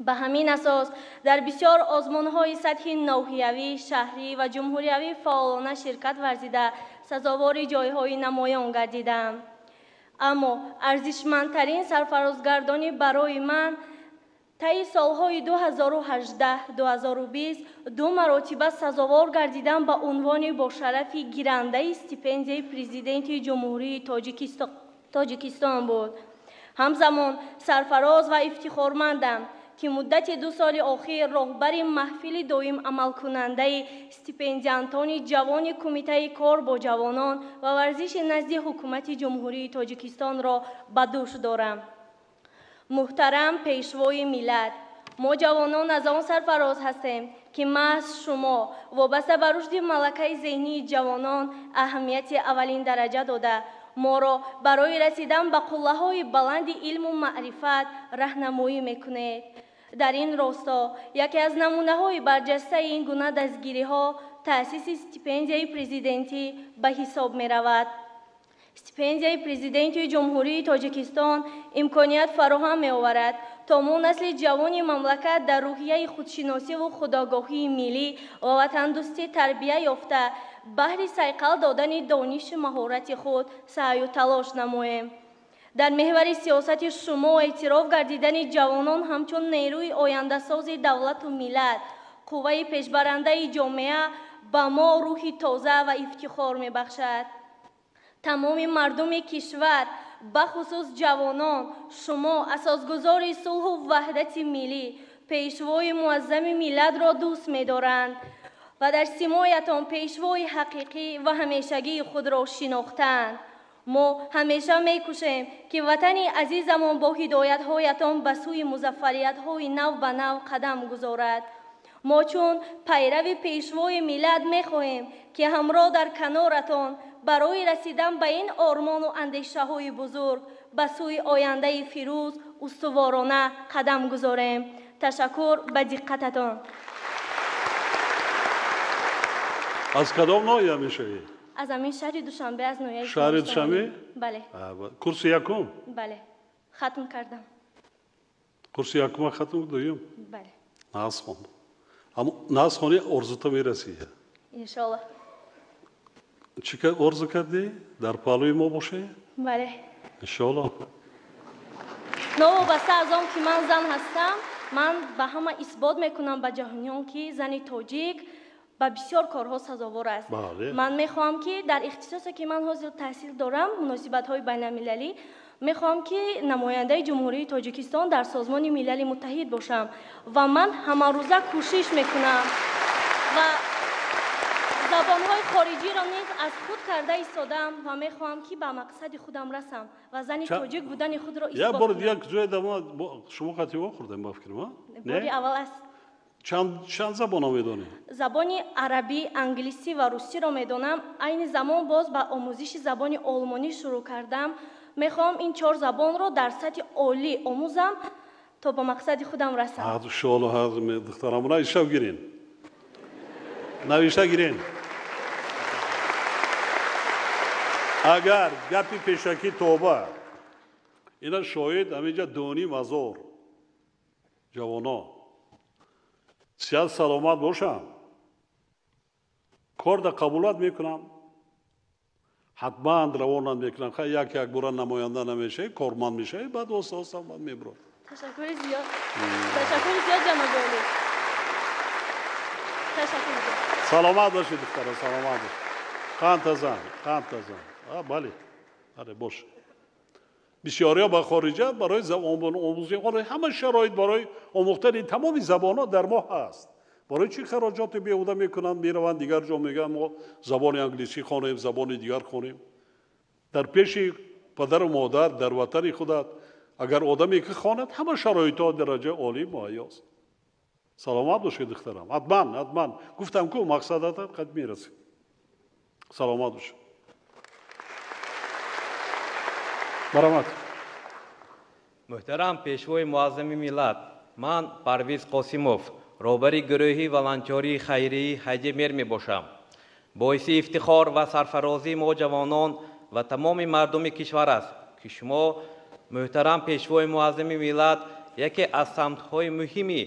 Ба ҳамин асос дар бисёр озмунҳои сатҳи ноҳиявӣ, шаҳрӣ ва ҷумҳуриявӣ фаъолона ширкат варзида, сазовори ҷойҳои намоён гардидам. Аммо арзишмандтарин сарфарозгардонӣ барои ман таи солҳои 2018-2020 ду маротиба сазовор гардидан ба унвони бошарафи гирандаи стипендияи Президенти Ҷумҳурии Тоҷикистон буд. Ҳамзамон сарфароз ва ифтихормандам, ки муддати 2 соли охир роҳбари маҳфили доим амалкунандаи стипендиантони ҷавони Кумитаи кор бо ҷавонон ва варзиши назди Ҳукумати Ҷумҳурии Тоҷикистонро ба дӯш дорам. Муҳтарам Пешвои миллат, мо ҷавонон аз он сарфароз ҳастем, ки маҳз шумо вобаста ба рушди малакаи зеҳнии ҷавонон аҳамияти аввалин дараҷа дода, моро барои расидан ба қуллаҳои баланди илму маърифат раҳнамоӣ мекунед. Дар ин росто яке аз намунаҳои барҷастаи ин гуна дастгириҳо таъсиси стипендияи президентӣ ба ҳисоб меравад. Стипендияи Президенти Ҷумҳурии Тоҷикистон имконият фароҳам меоварад, то мо насли ҷавони мамлакат дар рӯҳияи худшиносиву худогоҳии миллӣ ва ватандӯстӣ тарбия ёфта, баҳри сайқал додани донишу маҳорати худ саъю талош намоем. Дар меҳвари сиёсати шумо эътироф гардидани ҷавонон ҳамчун нерӯи ояндасози давлату миллат, қувваи пешбарандаи ҷомеа ба мо рӯҳи тоза ва ифтихор мебахшад. Тамоми мардуми кишвар, бахусус ҷавонон, шумо асосгузори сулҳу ваҳдати миллӣ, пешвои муаззами миллатро дӯст медоранд ва дар симоятон пешвои ҳақиқӣ ва ҳамешагии худро шинохтаанд. Мо ҳамеша мекӯшем, ки ватани азизамон бо ҳидоятҳоятон ба сӯи музаффариятҳои нав ба нав қадам гузорад. Мо чун пайрави пешвои миллат мехоҳем, ки ҳамроҳ дар каноратон барои расидан ба ин ормону андешаҳои бузург ба сӯи ояндаи фирӯз устуворона қадам гузорем. Ташаккур ба диққататон. Аз кадом ноҳия мешавӣ? Аз ҳамин шаҳри Душанбе, аз ноҳияи шаҳри Душанбе? Бале. Курси якум? Бале, хатм кардам. Курси якума хатм дуюм? Бале. Нағз хонд. Аммо нағз хонӣ орзута мерасӣ. Иншоаллоҳ. Чӣ орзу кардӣ? Дар паҳлӯи мо бошӣ? Бале. Иншоалло. Новобаста аз он ки ман зан ҳастам, ман ба ҳама исбот мекунам ба ҷаҳониён, ки зани тоҷик ба бисёр корҳо сазовор аст. Ман мехоҳам, ки дар ихтисосе, ки ман ҳозир таҳсил дорам, муносибатҳои байналмилалӣ, мехоҳам, ки намояндаи Ҷумҳурии Тоҷикистон дар Созмони Милали Муттаҳид бошам ва ман ҳамарӯза кӯшиш мекунам ва забонҳои хориҷиро низ аз худ карда истодаам ва мехоҳам, ки ба мақсади худам расам ва зани тоҷик будани худро исбот. Як бор як ҷое шумо қатъи вохӯрдем, ба фикрам, бори аввал аст. Чанд забонро медонӣ? Забони арабӣ, англисӣ ва русиро медонам. Айни замон боз ба омӯзиши забони олмонӣ шурӯъ кардам. Мехоҳам ин чор забонро дар сатҳи олӣ омӯзам, то ба мақсади худам расам. Иншоалло, духтарам, ишав гирен, навишта гирен. Агар гапи пешакӣ тоба, ина шоҳид ҳаминҷа доним ҳазор ҷавоно сиҳат саломат бошам, кор да қабулат мекунам, ҳатман равонат мекунам. Хай, як як бора намоянда намешавӣ, корманд мешавӣ, баъд оста оста баъд мебурад. Ташаккури зиёд, ташаккури зиёд, ҷаноби олӣ, ташаккури зиёд. Саломат бошед, духтара, саломат бошед. Қандтазан, қандтазан. Бале, бале, бош. Бисёриҳо ба хориҷа барои омӯзиш, ҳама шароит барои омӯхтани тамоми забонҳо дар мо ҳаст. Барои чӣ хароҷоти беҳуда мекунанд, мераванд дигар ҷо, мегӯянд мо забони англисӣ хонем, забони дигар хонем. Дар пеши падару модар, дар ватани худат агар одаме ки хонад, ҳама шароитҳо дараҷаи олӣ муҳайёст. Саломат бошед, духтарам. Ҳатман, ҳатман гуфтам ку, мақсадатат қад мерасӣ. Саломат бошед. Баромад. Муҳтарам Пешвои Муаззами миллат, ман Парвиз Қосимов, роҳбари гурӯҳи волонтёрии хайрии Ҳаҷи Мер мебошам. Боиси ифтихор ва сарфарозии мо ҷавонон ва тамоми мардуми кишвар аст, ки шумо, муҳтарам Пешвои Муаззами миллат, яке аз самтҳои муҳими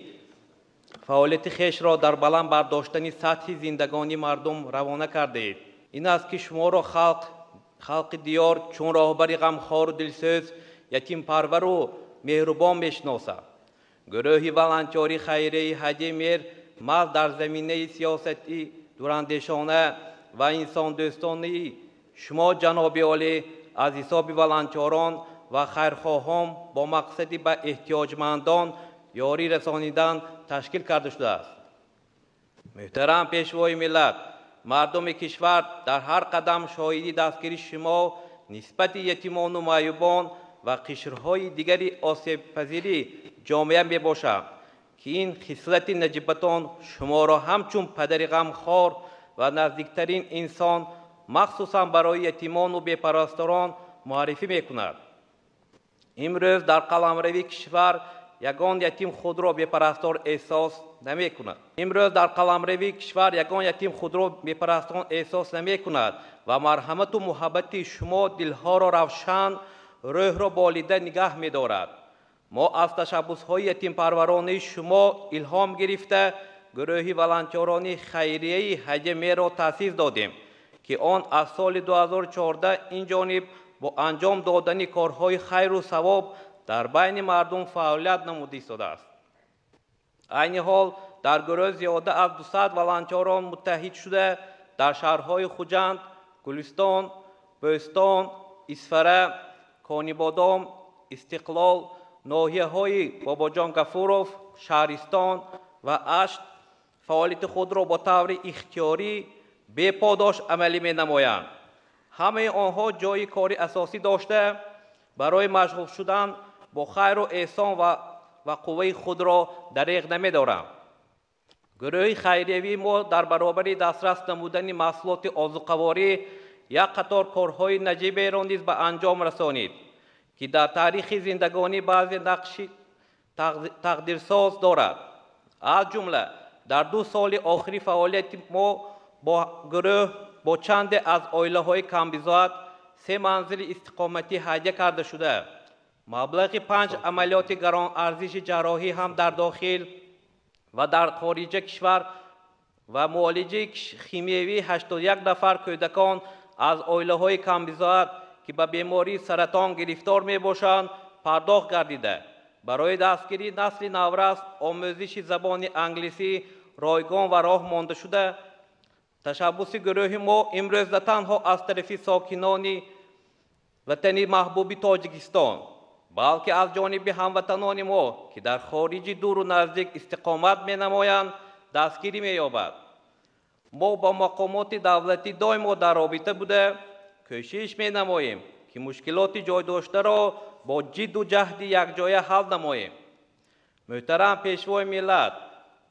фаъолияти хешро дар баланд бардоштани сатҳи зиндагонии мардум равона кардаед. Ин аст, ки шуморо халқи диёр чун роҳбари ғамхору дилсӯз, ятимпарвару меҳрубон мешиносад. Гурӯҳи волонтёри хайрияи Ҳаҷи Мер маҳз дар заминаи сиёсати дурандешона ва инсондӯстонии шумо, ҷаноби олӣ, аз ҳисоби волонтёрон ва хайрхоҳон бо мақсади ба эҳтиёҷмандон ёрӣ расонидан ташкил карда шудааст. Муҳтарам Пешвои миллат, мардуми кишвар дар ҳар қадам шоҳиди дастгирии шумо нисбати ятимону маъюбон ва қишрҳои дигари осебпазири ҷомеа мебошанд, ки ин хислати наҷибатон шуморо ҳамчун падари ғамхор ва наздиктарин инсон, махсусан барои ятимону бепарасторон, муаррифӣ мекунад. Имрӯз дар қаламрави кишвар ягон ятим худро бепарастор эҳсос намекунад. Имрӯз дар қаламрави кишвар ягон ятим худро бепарастон эҳсос намекунад ва марҳамату муҳаббати шумо дилҳоро равшан, рӯҳро болида нигаҳ медорад. Мо аз ташаббусҳои ятимпарваронаи шумо илҳом гирифта, гурӯҳи волонтёрони хайрияи Ҳаҷи Мерро таъсис додем, ки он аз соли 2014 ин ҷониб бо анҷом додани корҳои хайру савоб дар байни мардум фаъолият намуда истодааст. Айни ҳол дар гурӯҳ зиёда аз 200 волонтёрон муттаҳид шуда, дар шаҳрҳои Хуҷанд, Гулистон, Бӯстон, Исфара, Конибодом, Истиқлол, ноҳияҳои Бобоҷон Гафуров, Шаҳристон ва Ашт фаъолияти худро бо таври ихтиёрӣ беподош амалӣ менамоянд. Ҳамаи онҳо ҷойи кори асосӣ дошта, барои машғул шудан бо хайру эҳсон ва қувваи худро дареғ намедоранд. Гурӯҳи хайриявии мо дар баробари дастрас намудани маҳсулоти озуқаворӣ як қатор корҳои наҷиберо низ ба анҷом расонид, ки дар таърихи зиндагонӣ баъзе нақши тақдирсоз дорад. Аз ҷумла дар 2 соли охири фаъолияти мо бо гурӯҳ бо чанде аз оилаҳои камбизоат 3 манзили истиқоматӣ ҳадя карда шуда, маблағи 5 амалиёти гаронарзиши ҷарроҳӣ ҳам дар дохил ва дар хориҷа кишвар ва муолиҷаи химиявии 81 нафар кӯдакон аз оилаҳои камбизоат, ки ба бемории саратон гирифтор мебошанд, пардохт гардида, барои дастгирии насли наврас омӯзиши забони англисӣ ройгон ва роҳ монда шуда, ташаббуси гурӯҳи мо имрӯз на танҳо аз тарафи сокинони ватани маҳбуби Тоҷикистон, балки аз ҷониби ҳамватанони мо, ки дар хориҷи дуру наздик истиқомат менамоянд, дастгирӣ меёбад. Мо бо мақомоти давлатӣ доимо дар робита буда, кӯшиш менамоем, ки мушкилоти ҷойдоштаро бо ҷидду ҷаҳди якҷоя ҳал намоем. Муҳтарам Пешвои миллат,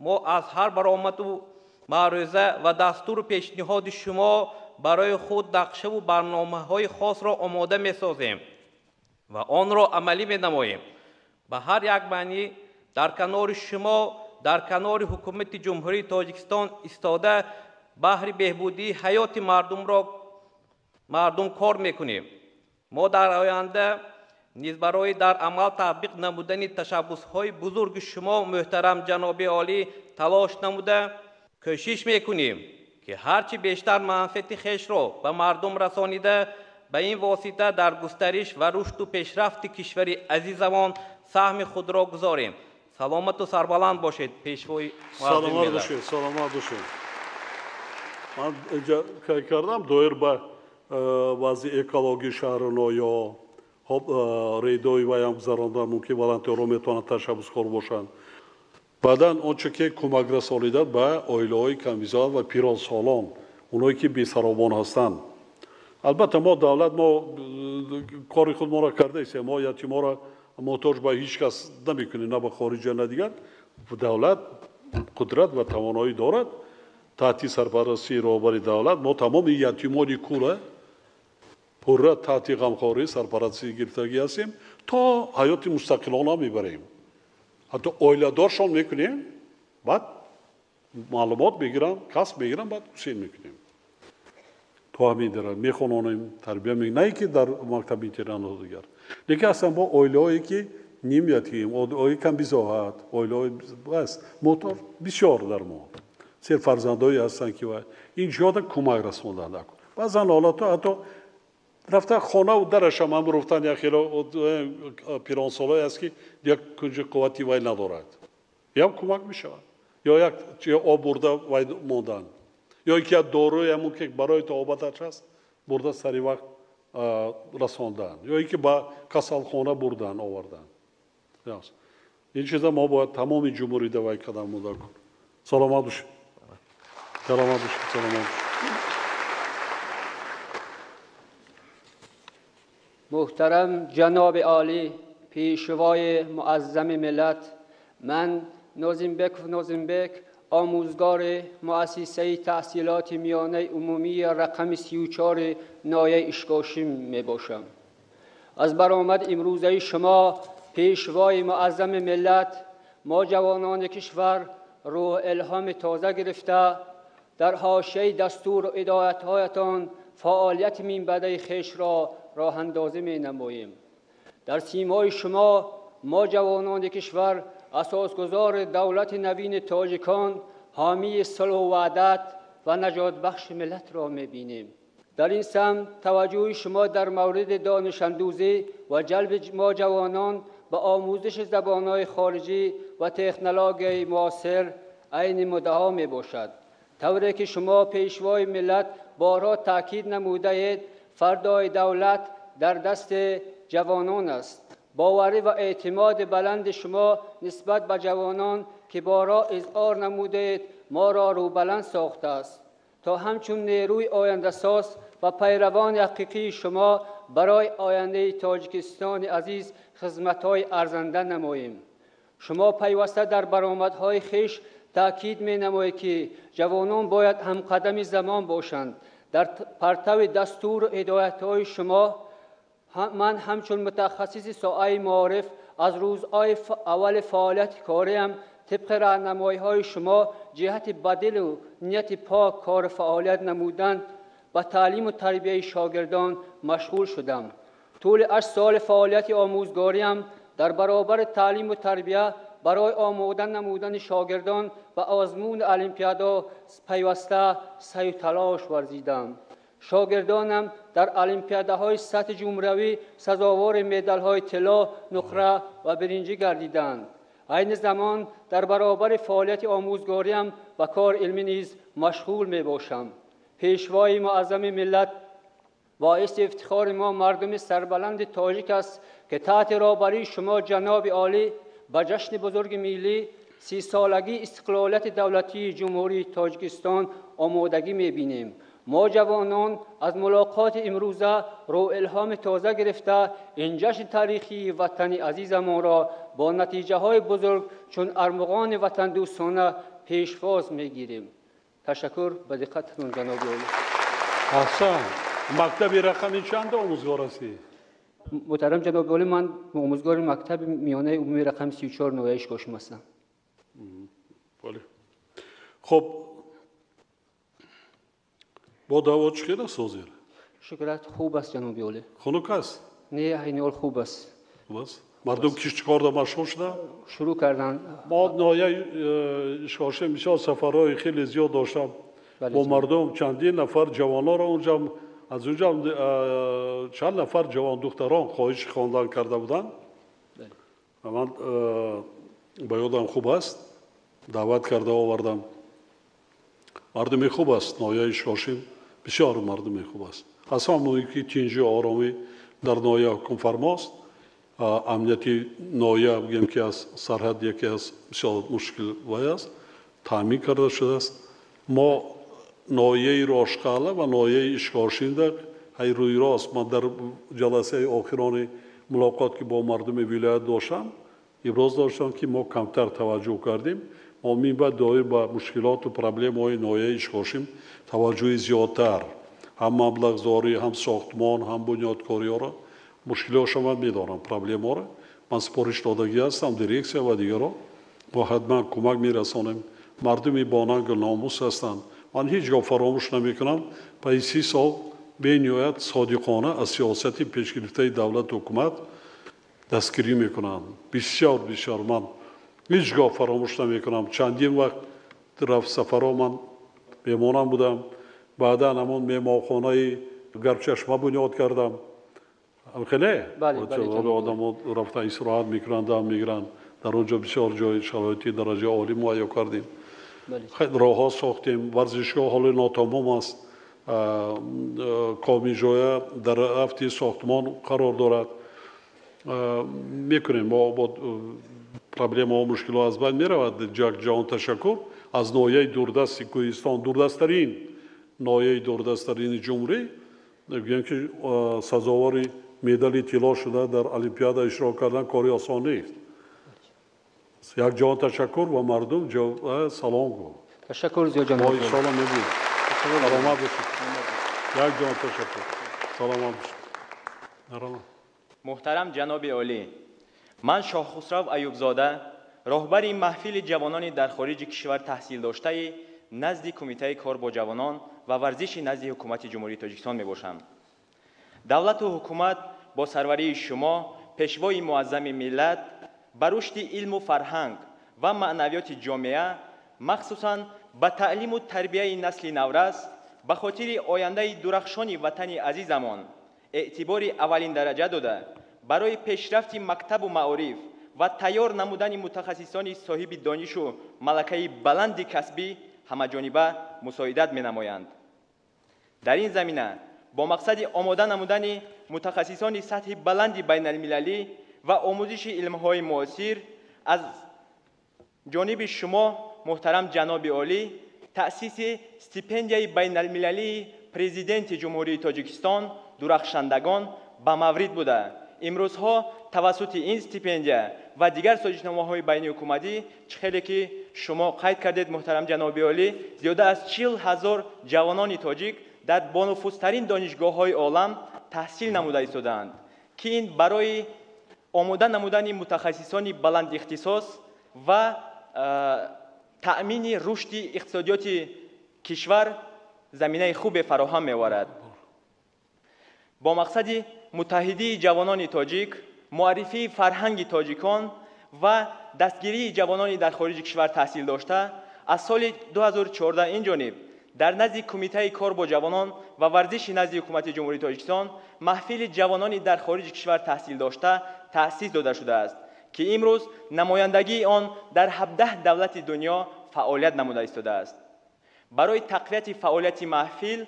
мо аз ҳар баромаду маърӯза ва дастуру пешниҳоди шумо барои худ нақшаву барномаҳои хосро омода месозем ва онро амалӣ менамоем. Ба ҳар як маънӣ дар канори шумо, дар канори ҳукумати Ҷумҳурии Тоҷикистон истода, баҳри беҳбудии ҳаёти мардум кор мекунем. Мо дар оянда низ барои дар амал татбиқ намудани ташаббусҳои бузурги шумо, муҳтарам ҷаноби олӣ, талош намуда, кӯшиш мекунем, ки ҳарчи бештар манфиати хешро ба мардум расонида, ба ин восита дар густариш ва рушду пешрафти кишвари азизамон саҳми худро гузорем. Саломату сарбаланд бошед, Пешвои муаззами миллат. Саломат бошед, саломат бошед. Ман инҷа кай кардам доир ба вазъи экологии шаҳру ноҳияҳо. Хоб, рейдҳои ваям гузарондан мумкин, волонтёрҳо метавонанд ташаббускор бошанд. Баъдан он чӣ ки кӯмак расонида ба оилаҳои камбизоат ва пиронсолон, оное ки бесаробон ҳастанд. Албатта мо давлат мо кори худмонро кардаистем, мо ятиморо муҳтоҷ ба ҳеҷ кас намекунем, на ба хориҷа, на дигар. Давлат қудрат ва тавоноӣ дорад. Таҳти сарпарастии роҳбари давлат мо тамоми ятимони кура пурра таҳти ғамхории сарпарастӣ гирифтагӣ ҳастем, то ҳаёти мустақилона мебарем. Ҳатто оиладоршон мекунем, баъд маълумот мегирам, касб мегирам, баъд ҳусейн мекунем. То ҳамин дара мехононем, тарбия мекунем, на ин ки дар мактаби интернатҳо дигар. Лекин ҳастанд бо оилаҳое ки ним ятим, оилаҳои камбизоат, оилаҳои бас муҳтоҷ бисёр дар мо. Сер фарзандҳое ҳастанд ки ин ҷода кӯмак расонданд. Баъзан ҳолатҳо ҳатто рафта хонаву дарашам ҳам руфтан як хело пиронсолое аст ки як кунҷи қуввати вай надорад. Ям кӯмак мешавад. Ё як об бурда вай мондан. Ё ин ки як доруе ҳамон ки барои табобаташ аст, бурда сари вақт расондан. Ё ин ки ба касалхона бурдан, овардан. Ин чиза мо бояд тамоми ҷумҳурида вай кадам муда кун. Саломат бошед. Саломат бошед, саломат бошед. Муҳтарам ҷаноби олӣ, пешвои муаззами миллат, ман Нозимбеков Нозимбек, омӯзгори муассисаи таҳсилоти миёнаи умумии рақами 34 ноҳияи Ишкошим мебошам. Аз баромади имрӯзаи шумо, пешвои муаззами миллат, мо ҷавонони кишвар рӯҳ илҳоми тоза гирифта, дар ҳошияи дастуру ҳидоятҳоятон фаъолияти минбаъдаи хешро роҳандозӣ менамоем. Дар симои шумо мо ҷавонони кишвар асосгузори давлати навини тоҷикон, ҳомии сулҳу ваҳдат ва наҷотбахши миллатро мебинем. Дар ин самт таваҷҷӯҳи шумо дар мавриди донишандӯзӣ ва ҷалби мо ҷавонон ба омӯзиши забонҳои хориҷӣ ва технологияи муосир айни муддао мебошад. Тавре ки шумо пешвои миллат борҳо таъкид намудаед, фардои давлат дар дасти ҷавонон аст. Боварӣ ва эътимоди баланди шумо нисбат ба ҷавонон, ки борҳо изҳор намудаед, моро рӯбаланд сохтааст, то ҳамчун нерӯи ояндасоз ва пайравони ҳақиқии шумо барои ояндаи Тоҷикистони азиз хизматҳои арзанда намоем. Шумо пайваста дар баромадҳои хеш таъкид менамоед, ки ҷавонон бояд ҳамқадами замон бошанд. Дар партави дастуру ҳидоятҳои шумо ман ҳамчун мутахассиси соҳаи маориф аз рӯзҳои аввали фаъолияти кориам тибқи роҳнамоиҳои шумо ҷиҳати ба дилу нияти пок кору фаъолият намудан ба таълиму тарбияи шогирдон машғул шудам. Тӯли 8 соли фаъолияти омӯзгориам дар баробари таълиму тарбия барои омода намудани шогирдон ба озмуни олимпиада пайваста саъю талош варзидам. Шогирдонам дар олимпиадаҳои сатҳи ҷумҳуриявӣ сазовори медалҳои тилло, нуқра ва биринҷӣ гардиданд. Айни замон дар баробари фаъолияти омӯзгориам ба кори илмӣ низ машғул мебошам. Пешвои муаззами миллат, боиси ифтихори мо мардуми сарбаланди тоҷик аст, ки таҳти роҳбарии шумо ҷаноби олӣ ба ҷашни бузурги миллӣ 30-солагии истиқлолияти давлатии Ҷумҳурии Тоҷикистон омодагӣ мебинем. Мо ҷавонон аз мулоқоти имрӯза рӯилҳоми тоза гирифта ин ҷашни таърихии ватани азизамонро бо натиҷаҳои бузург чун армуғони ватандӯстона пешвоз мегирем. Ташаккур ба диққататон ҷаноби олӣ. Аҳсан. Мактаби рақами чанд омӯзгор ҳастӣ? Муҳтарам ҷаноби олӣ, ман омӯзгори мактаби миёнаи умумии рақами 34 ноҳияи Ишкошим ҳастам. Бале. Хуб, бо ҳаво чӣ хел аст ҳозир? Шукрат, хуб аст ҷаноби олӣ. Хунук аст? Не, айни ҳол хуб аст. Хуб аст? Мардум киштикорда машғул шуда? Шурӯъ карданд. Мо ноҳияи Ишкошим бисёр сафарҳои хеле зиёд доштам. Бо мардум чандин нафар ҷавононро унҷа, аз унҷа чанд нафар ҷавондухтарон хоҳиши хондан карда буданд. Ман ба ёдам хуб аст, даъват карда овардам. Мардуми хуб аст ноҳияи Ишкошим, бисёр мардуми хуб аст. Аз ҳама муҳим ки тинҷию оромӣ дар ноҳия ҳукмфармост. Амнияти ноҳия бигем ки аз сарҳад яке аз бисёр мушкил вай аст, таъмин карда шудааст. Мо ноҳияи Рошқалъа ва ноҳияи Ишкошимда ҳай рӯи рост ман дар ҷаласаи охирони мулоқот ки бо мардуми вилоят доштам, иброз доштам ки мо камтар таваҷҷӯҳ кардем. Мо минбаъд доир ба мушкилоту проблемаҳои ноҳияи Ишкошим таваҷҷӯҳи зиёдтар, ҳам маблағзорӣ, ҳам сохтмон, ҳам бунёдкориҳоро мушкилиҳошо ман медонам, проблемаҳоро ман супориш додагӣ ҳастам дирексия ва дигарро. Мо ҳатман кӯмак мерасонем. Мардуми бонангу номус ҳастанд. Ман ҳеҷ гоҳ фаромӯш намекунам, пайи 30 сол бениҳоят содиқона аз сиёсати пешгирифтаи давлату ҳукумат дастгирӣ мекунанд. Бисёр бисёр ман ҳеҷ гоҳ фаромӯш намекунам. Чандин вақт рафт сафарҳо ман меҳмонам будам. Баъдан ҳамон меҳмонхонаи Гарчашма бунёд кардам. Хеле одамо рафта истироҳат мекунанд, дам мегиранд. Дар он ҷо бисёр ҷои шароити дараҷаи олӣ муҳайё кардем. Роҳҳо сохтем, варзишгоҳ ҳоло нотамом аст. Комиҷоя дар рафти сохтмон қарор дорад. Мекунем мо бо проблемаҳо, мушкилҳо аз байн меравад. Ҷаҳон ташаккур аз ноҳияи дурдасти Кӯҳистон, дурдасттарин ноҳияи дурдасттарини ҷумҳурӣ, гӯям ки сазовори медали тилло шуда дар олимпиада иштирок кардан кори осон нест. Як ҷаҳон ташаккур ва мардум салом гӯ. Ташаккур зиёд ҷаноб. Мо иншоалло мебинем. Саломат бошед. Як ҷаҳон ташаккур. Саломат бошед. Муҳтарам ҷаноби олӣ, ман Шоҳхусрав Аюбзода, роҳбари маҳфили ҷавонони дар хориҷи кишвар таҳсил доштаи назди Кумитаи кор бо ҷавонон ва варзиши назди Ҳукумати Ҷумҳурии Тоҷикистон мебошам. Давлату ҳукумат бо сарварии шумо, пешвои муаззами миллат, ба рушди илму фарҳанг ва маънавиёти ҷомеа, махсусан ба таълиму тарбияи насли наврас ба хотири ояндаи дурахшони ватани азизамон эътибори аввалин дараҷа дода, барои пешрафти мактабу маориф ва тайёр намудани мутахассисони соҳиби донишу малакаи баланди касбӣ ҳамаҷониба мусоидат менамоянд. Дар ин замина бо мақсади омода намудани мутахассисони сатҳи баланди байналмилалӣ ва омӯзиши илмҳои муосир аз ҷониби шумо муҳтарам ҷаноби олӣ таъсиси стипендияи байналмилалии президенти Ҷумҳурии Тоҷикистон дурахшандагон ба маврид буда. Имрӯзҳо тавассути ин стипендия ва дигар созишномаҳои байниҳукуматӣ, чӣ хеле ки шумо қайд кардед муҳтарам ҷаноби олӣ, зиёда аз 40 000 ҷавонони тоҷик дар бонуфузтарин донишгоҳҳои олам таҳсил намуда истодаанд, ки ин барои омода намудани мутахассисони баландихтисос ва таъмини рушди иқтисодиёти кишвар заминаи хубе фароҳам меоварад. Бо мақсади муттаҳидии ҷавонони тоҷик, муаррифии фарҳанги тоҷикон ва дастгирии ҷавонони дар хориҷи кишвар таҳсил дошта аз соли 2014 инҷониб дар назди Кумитаи кор бо ҷавонон ва варзиши назди Ҳукумати Ҷумҳурии Тоҷикистон маҳфили ҷавонони дар хориҷи кишвар таҳсил дошта таъсис дода шудааст, ки имрӯз намояндагии он дар 17 давлати дунё фаъолият намуда истодааст. Барои тақвияти фаъолияти маҳфил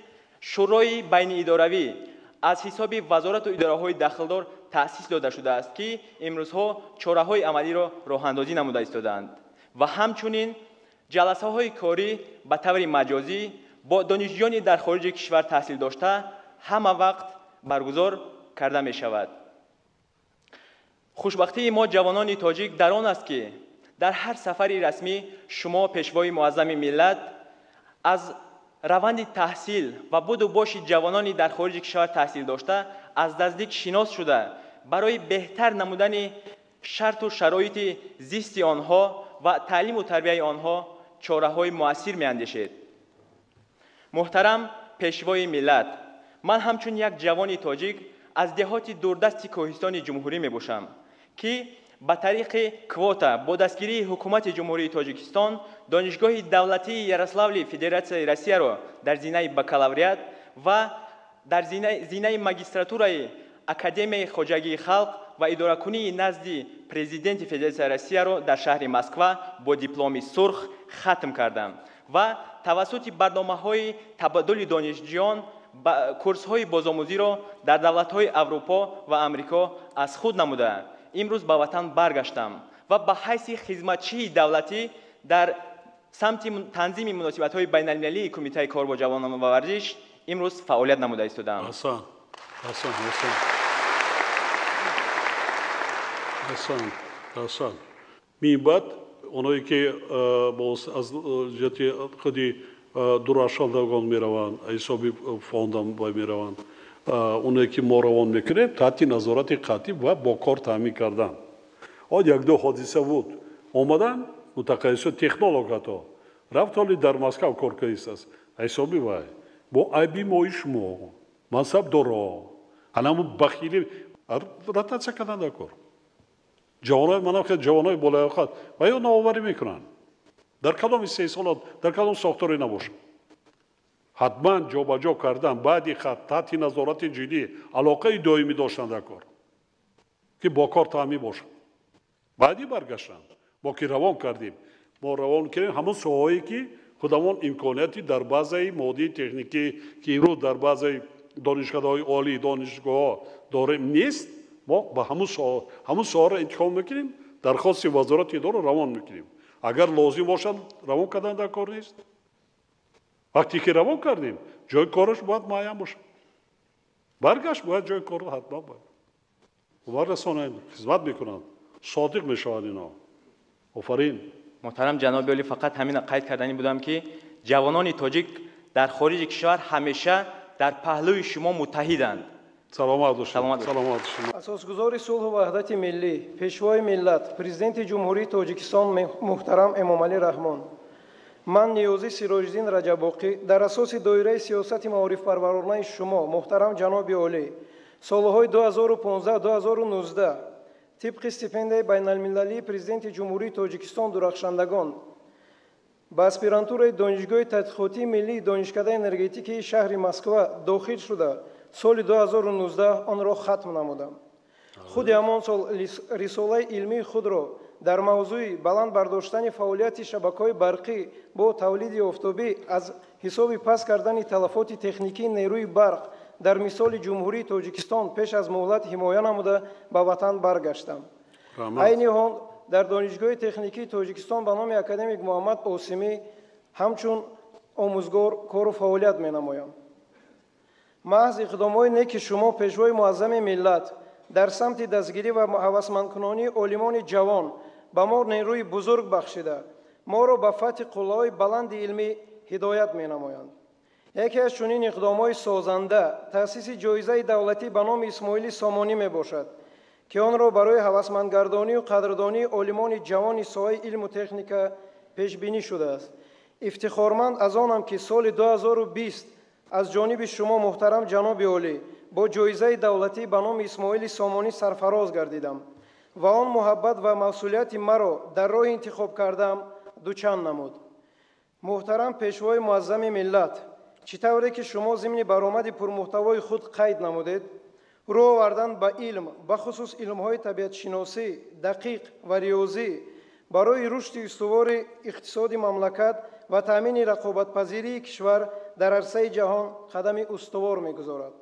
шӯрои байниидоравӣ аз ҳисоби вазорату идораҳои дахлдор таъсис дода шудааст, ки имрӯзҳо чораҳои амалиро роҳандозӣ намуда истодаанд ва ҳамчунин ҷаласаҳои корӣ ба таври маҷозӣ бо донишҷӯёни дар хориҷи кишвар таҳсил дошта ҳама вақт баргузор карда мешавад. Хушбахтии мо ҷавонони тоҷик дар он аст, ки дар ҳар сафари расмӣ шумо, пешвои муаззами миллат, аз раванди таҳсил ва буду боши ҷавонони дар хориҷи кишвар таҳсил дошта аз наздик шинос шуда, барои беҳтар намудани шарту шароити зисти онҳо ва таълиму тарбияи онҳо чораҳои муассир меандешед. Муҳтарам пешвои миллат, ман ҳамчун як ҷавони тоҷик аз деҳоти дурдасти кӯҳистони ҷумҳурӣ мебошам, ки ба тариқи квота бо дастгирии Ҳукумати Ҷумҳурии Тоҷикистон Донишгоҳи давлатии Ярославли Федератсияи Россияро дар зинаи бакалавриат ва дар зинаи магистратураи Академияи хоҷагии халқ ва идоракунии назди Президенти Федератсияи Россияро дар шаҳри Москва бо дипломи сурх хатм кардам ва тавассути барномаҳои табаддули донишҷӯён курсҳои бозомӯзиро дар давлатҳои Аврупо ва Амрико аз худ намуда имрӯз ба ватан баргаштам ва ба ҳайси хизматчии давлатӣ дар самти танзими муносибатҳои байналмилалии Кумитаи кор бо ҷавонон ва варзиш имрӯз фаъолият намуда истодаам. Аҳсан, аҳсан, аҳсан, аҳсан, аҳсан. Минбаъд оное ки аз ҷиҳати худи дурашавандагон мераванд, ҳисоби фондам мераванд, оне ки мо равон мекунем таҳти назорати қатъӣ ва бо кор таъмин кардан. Он як-ду ҳодиса буд. Омадан мутақассисо технолог ҳатто рафт, ҳоли дар Москав кор кардааст. Ҳисоби вай бо айби мои шумо мансабдоро ҳанаму бахилӣ ротатсия кардан дар кор. Ҷавонои манам хеле ҷавонои болаёқат ва ё навоварӣ мекунанд. Дар кадом истеҳсолот, дар кадом сохторе набошад. Ҳатман ҷобаҷо кардан баъди хат таҳти назорати ҷиддӣ алоқаи доимӣ доштан дар кор, ки бо кор таъмин бошад. Баъди баргаштан мо ки равон кардем, мо равон кардем ҳамон соҳаҳое ки худамон имконияти дар базаи моддии техникӣ, ки имрӯз дар базаи донишкадаҳои олии донишгоҳҳо дорем нест, мо ба ҳамон соҳаро интихоб мекунем, дархости вазорати идора равон мекунем. Агар лозим бошад, равон кардан дар кор нест. Вақте ки равон кардем, ҷои кораш бояд муайян бошад. Баргашт бояд ҷои корро ҳатман бояд. Баррасонанд, хизмат мекунанд, содиқ мешаванд ино. Офарин. Муҳтарам ҷаноби олӣ, фақат ҳамин қайд кардани будам, ки ҷавонони тоҷик дар хориҷи кишвар ҳамеша дар паҳлӯи шумо муттаҳиданд. Саломат бошед. Саломат бошед. Асосгузори сулҳу ваҳдати миллӣ, пешвои миллат, Президенти Ҷумҳурии Тоҷикистон муҳтарам Эмомалӣ Раҳмон, ман Ниёзӣ Сироҷиддин Раҷабоқӣ дар асоси доираи сиёсати маорифпарваронаи шумо, муҳтарам ҷаноби олӣ, солҳои 2015-2019 тибқи стипендияи байналмилалии Президенти Ҷумҳурии Тоҷикистон дурахшандагон ба аспирантураи Донишгоҳи тадқиқотии миллии Донишкадаи энергетикии шаҳри Москва дохил шуда, соли 2019 онро хатм намудам. Худи ҳамон сол рисолаи илмии худро дар мавзӯи баланд бардоштани фаъолияти шабакаҳои барқӣ бо тавлиди офтобӣ аз ҳисоби паст кардани талафоти техникии нерӯи барқ дар мисоли Ҷумҳурии Тоҷикистон пеш аз муҳлат ҳимоя намуда ба ватан баргаштам. Айни ҳол дар Донишгоҳи техникии Тоҷикистон ба номи академик Муҳаммад Осимӣ ҳамчун омӯзгор кору фаъолият менамоям. Маҳз иқдомҳои неки шумо, пешвои муаззами миллат, дар самти дастгирӣ ва ҳавасмандкунонии олимони ҷавон ба мо нерӯи бузург бахшида, моро ба фатҳи қуллаҳои баланди илмӣ ҳидоят менамоянд. Яке аз чунин иқдомҳои созанда таъсиси ҷоизаи давлатӣ ба номи Исмоили Сомонӣ мебошад, ки онро барои ҳавасмандгардонию қадрдонии олимони ҷавони соҳаи илму техника пешбинӣ шудааст. Ифтихорманд аз онам, ки соли 2020 аз ҷониби шумо, муҳтарам ҷаноби олӣ, бо ҷоизаи давлатӣ ба номи Исмоили Сомонӣ сарфароз гардидам. Ва он муҳаббат ва масъулияти маро дар роҳи интихоб кардам дучанд намуд. Муҳтарам Пешвои Муаззами миллат, чӣ тавре ки шумо зимни баромади пурмуҳтавои худ қайд намудед, рӯ овардан ба илм, бахусус илмҳои табиатшиносӣ, дақиқ ва риёзӣ барои рушди устувори иқтисоди мамлакат ва таъмини рақобатпазирии кишвар дар арсаи ҷаҳон қадами устувор мегузорад.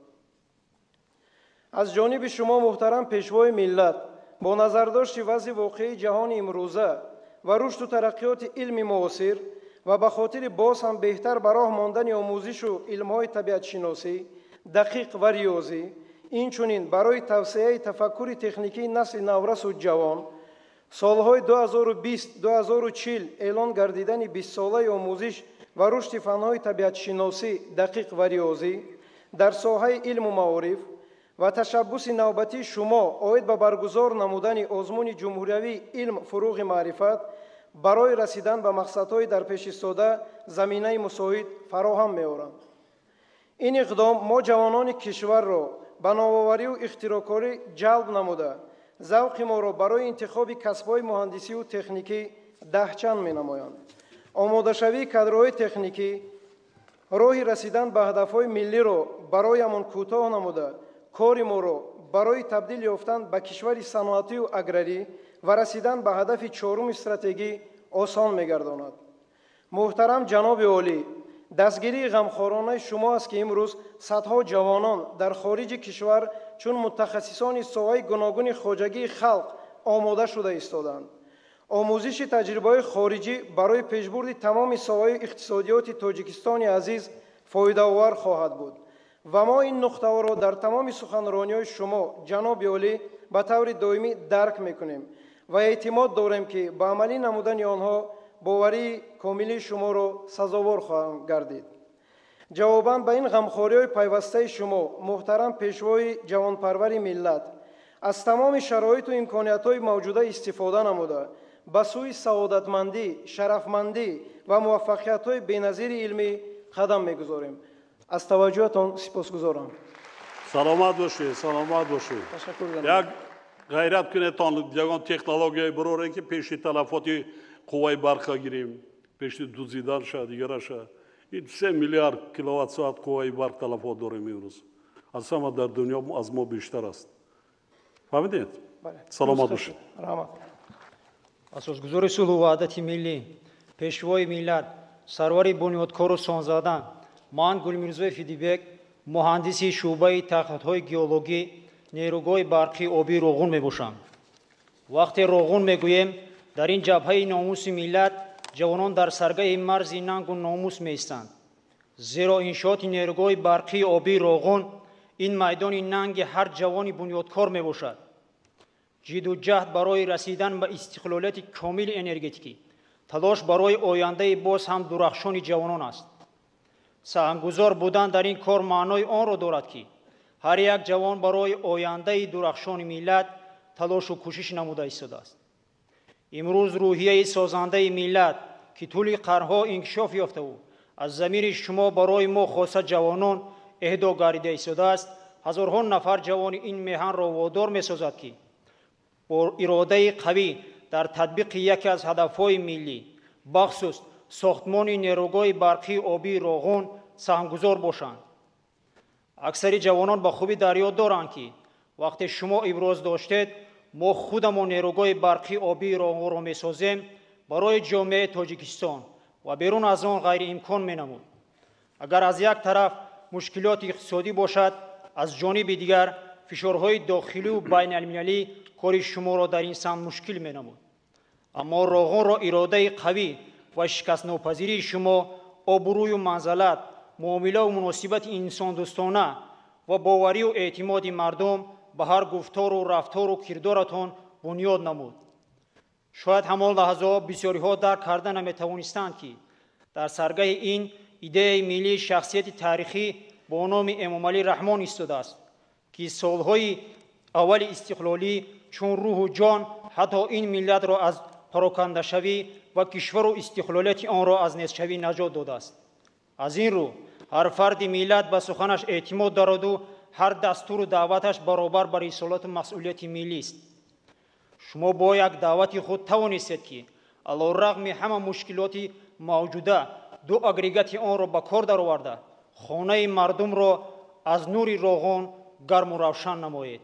Аз ҷониби шумо, муҳтарам Пешвои миллат, бо назардошти вазъи воқеии ҷаҳони имрӯза ва рушду тараққиёти илми муосир ва ба хотири боз ҳам беҳтар ба роҳ мондани омӯзишу илмҳои табиатшиносӣ, дақиқ ва риёзӣ, инчунин барои тавсеаи тафаккури техникии насли наврасу ҷавон, солҳои 2020-2040 эълон гардидани бистсолаи омӯзиш ва рушди фанҳои табиатшиносӣ, дақиқ ва риёзӣ дар соҳаи илму маориф ва ташаббуси навбатии шумо оид ба баргузор намудани озмуни ҷумҳуриявии илм фуруғи маърифат барои расидан ба мақсадҳои дар пеш истода заминаи мусоид фароҳам меоранд. Ин иқдом мо ҷавонони кишварро ба навоварию ихтироъкорӣ ҷалб намуда, завқи моро барои интихоби касбҳои муҳандисию техникӣ даҳчанд менамоянд. Омодашавии кадрҳои техникӣ роҳи расидан ба ҳадафҳои миллиро бароямон кӯтоҳ намуда, кори моро барои табдил ёфтан ба кишвари саноатию аграрӣ ва расидан ба ҳадафи чоруми стратегӣ осон мегардонад. Муҳтарам ҷаноби олӣ, дастгирии ғамхоронаи шумо аст, ки имрӯз садҳо ҷавонон дар хориҷи кишвар чун мутахассисони соҳаи гуногуни хоҷагии халқ омода шуда истодаанд. Омӯзиши таҷрибаҳои хориҷӣ барои пешбурди тамоми соҳаҳои иқтисодиёти Тоҷикистони азиз фоидаовар хоҳад буд ва мо ин нуқтаҳоро дар тамоми суханрониҳои шумо, ҷаноби олӣ, ба таври доимӣ дарк мекунем ва эътимод дорем, ки ба амалӣ намудани онҳо боварии комилии шуморо сазовор хоҳам гардид. Ҷавобан ба ин ғамхориҳои пайвастаи шумо, муҳтарам Пешвои ҷавонпарвари миллат, аз тамоми шароиту имкониятҳои мавҷуда истифода намуда, ба сӯи саодатмандӣ, шарафмандӣ ва муваффақиятҳои беназири илмӣ қадам мегузорем. Аз таваҷҷӯҳатон сипосгузорам. Саломат бошед, саломат бошед. Як ғайрат кунедтон, ягон технологияе бирорем, ки пеши талафоти қувваи барқа гирем, пеши дузиданша, дигараша. Ин 3 миллиард киловатт соат қувваи барқ талафот дорем имрӯз, аз ҳама дар дунё аз мо бештар аст. Фаҳмидед? Саломат бошед. Раҳмат. Асосгузори сулҳу ваҳдати миллӣ, Пешвои миллат, сарвари бунёдкору сонзада, ман Гулмирзоев Идибек, муҳандиси шӯъбаи таҳқиқотҳои геологӣ нерӯгоҳи барқии обии Роғун мебошам. Вақте Роғун мегӯем, дар ин ҷабҳаи номуси миллат ҷавонон дар саргаҳи марзи нангу номус меистанд, зеро иншооти нерӯгоҳи барқии обии Роғун ин майдони нанги ҳар ҷавони бунёдкор мебошад. Ҷидду ҷаҳд барои расидан ба истиқлолияти комили энергетикӣ талош барои ояндаи боз ҳам дурахшони ҷавонон аст. Саҳмгузор будан дар ин кор маънои онро дорад, ки ҳар як ҷавон барои ояндаи дурахшони миллат талошу кӯшиш намуда истодааст. Имрӯз рӯҳияи созандаи миллат, ки тӯли қарнҳо инкишоф ёфтаву аз замири шумо барои мо, хоса ҷавонон, эҳдо гардида истодааст, ҳазорҳо нафар ҷавони ин меҳанро водор месозад, ки бо иродаи қавӣ дар татбиқи яке аз ҳадафҳои миллӣ, бахусус сохтмони нерӯгоҳи барқии обии Роғун, саҳмгузор бошанд. Аксари ҷавонон ба хубӣ дар ёд доранд, ки вақте шумо иброз доштед, мо худамон нерӯгоҳи барқии обии Роғунро месозем, барои ҷомеаи Тоҷикистон ва берун аз он ғайриимкон менамуд. Агар аз як тараф мушкилоти иқтисодӣ бошад, аз ҷониби дигар фишорҳои дохилию байналмилалӣ кори шуморо дар ин самт мушкил менамуд. Аммо Роғунро иродаи қавӣ ва шикастнопазирии шумо, обрӯю манзалат, муомилаву муносибати инсондӯстона ва боварию эътимоди мардум ба ҳар гуфтору рафтору кирдоратон бунёд намуд. Шояд ҳамон лаҳзаҳо бисёриҳо дарк карда наметавонистанд, ки дар саргаҳи ин идеяи миллии шахсияти таърихӣ бо номи Эмомалӣ Раҳмон истодааст, ки солҳои аввали истиқлолӣ чун рӯҳу ҷон ҳатто ин миллатро аз парокандашавӣ ва кишвару истиқлолияти онро аз нестшавӣ наҷот додааст. Аз ин рӯ ҳар фарди миллат ба суханаш эътимод дораду ҳар дастуру даъваташ баробар ба рисолату масъулияти миллист. Шумо бо як даъвати худ тавонистед, ки алорағми ҳама мушкилоти мавҷуда ду агрегати онро ба кор дароварда, хонаи мардумро аз нури Роғун гарму равшан намоед.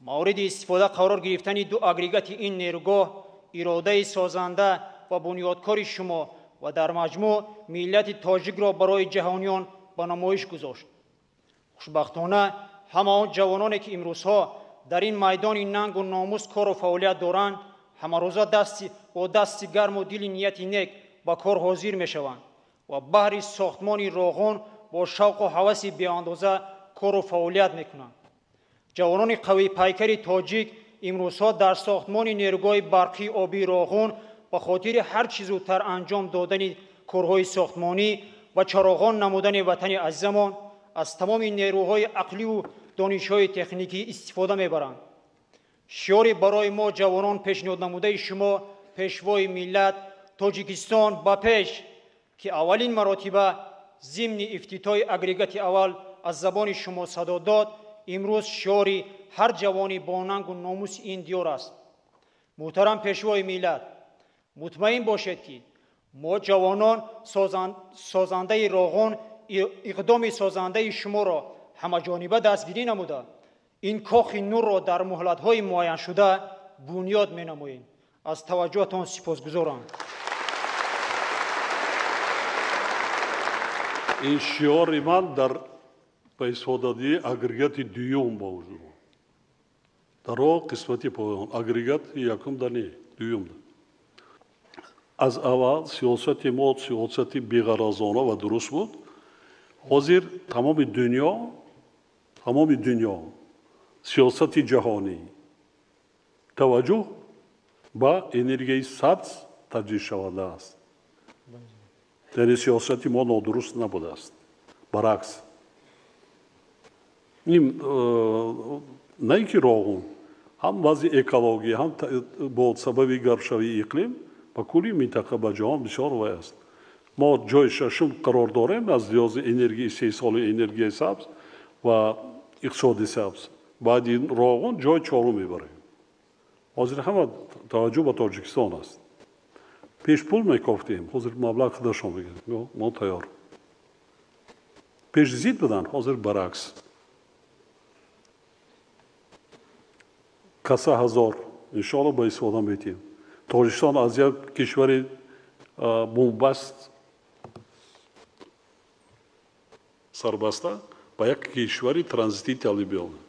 Мавриди истифода қарор гирифтани ду агрегати ин нерӯгоҳ иродаи созанда ва бунёдкори шумо ва дар маҷмӯъ миллати тоҷикро барои ҷаҳониён ба намоиш гузошт. Хушбахтона, ҳама он ҷавононе, ки имрӯзҳо дар ин майдони нангу номус кору фаъолият доранд, ҳамарӯза бо дасти гарму дили нияти нек ба кор ҳозир мешаванд ва баҳри сохтмони Роғун бо шавқу ҳаваси беандоза кору фаъолият мекунанд. Ҷавонони қавипайкари тоҷик имрӯзҳо дар сохтмони нерӯгоҳи барқии обии Роғун ба хотири ҳар чӣ зудтар анҷом додани корҳои сохтмонӣ ва чароғон намудани ватани азизамон аз тамоми нерӯҳои ақливу донишҳои техникӣ истифода мебаранд. Шиёри барои мо ҷавонон пешниҳод намудаи шумо, Пешвои миллат, Тоҷикистон ба пеш, ки аввалин маротиба зимни ифтитоҳи агрегати аввал аз забони шумо садо дод, имрӯз шиёри ҳар ҷавони бо нангу номуси ин диёр аст. Муҳтарам Пешвои миллат, мутмаин бошед, ки мо ҷавонон созандаи Роғун иқдоми созандаи шуморо ҳамаҷониба дастгирӣ намуда, ин кохи нурро дар муҳлатҳои муайяншуда бунёд менамоем. Аз таваҷҷӯҳатон сипосгузорам. Ин шиёри ман дар ба истифодадиҳии агрегати дуюм ба вуҷуд омад. Дар о қисмати поён агрегати якум да не, дуюм да. Аз аввал сиёсати мо сиёсати беғаразона ва дуруст буд. Ҳозир тамоми дунё сиёсати ҷаҳонӣ таваҷҷӯҳ ба энергияи сабз таҷдидшаванда аст. Яъне сиёсати мо нодуруст набудааст, баръакс. Ин на ин ки Роғун, ҳам вазъи экологӣ, ҳам бо сабаби гармшавии иқлим ба кулли минтақа, ба ҷаҳон бисёр вай аст. Мо ҷои шашум қарор дорем аз лиҳози энергия, истеҳсоли энергияи сабз ва иқтисоди сабз. Баъди Роғун ҷои чорум мебарем. Ҳозир ҳама таваҷҷӯҳ ба Тоҷикистон аст. Пеш пул мекофтем, ҳозир маблағ худашон мегиранд, мо тайёр. Пеш зид буданд, ҳозир баръакс. Каса ҳазор иншоалло ба истифода метиҳем. Тоҷикистон аз як кишвари бунбаст сарбаста ба як кишвари транзитӣ табдил биёбад.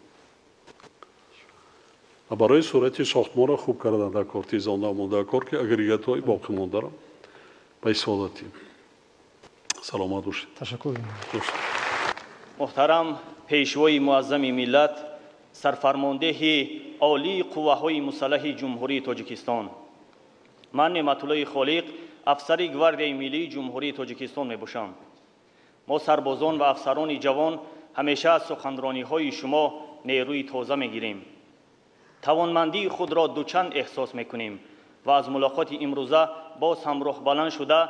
Ва барои суръати сохтмонро хуб кардан дар кор, тезонда монда кор, ки агрегатҳои боқимондаро ба истифода диҳем. Саломат бошед. Ташаккур. Муҳтарам Пешвои муаззами миллат, сарфармондеҳи олии қувваҳои мусаллаҳи Ҷумҳурии Тоҷикистон, ман Неъматуллои Холиқ, афсари Гвардияи миллии Ҷумҳурии Тоҷикистон мебошам. Мо сарбозон ва афсарони ҷавон ҳамеша аз суханрониҳои шумо нерӯи тоза мегирем, тавонмандии худро дучанд эҳсос мекунем ва аз мулоқоти имрӯза боз ҳам рӯҳбаланд шуда,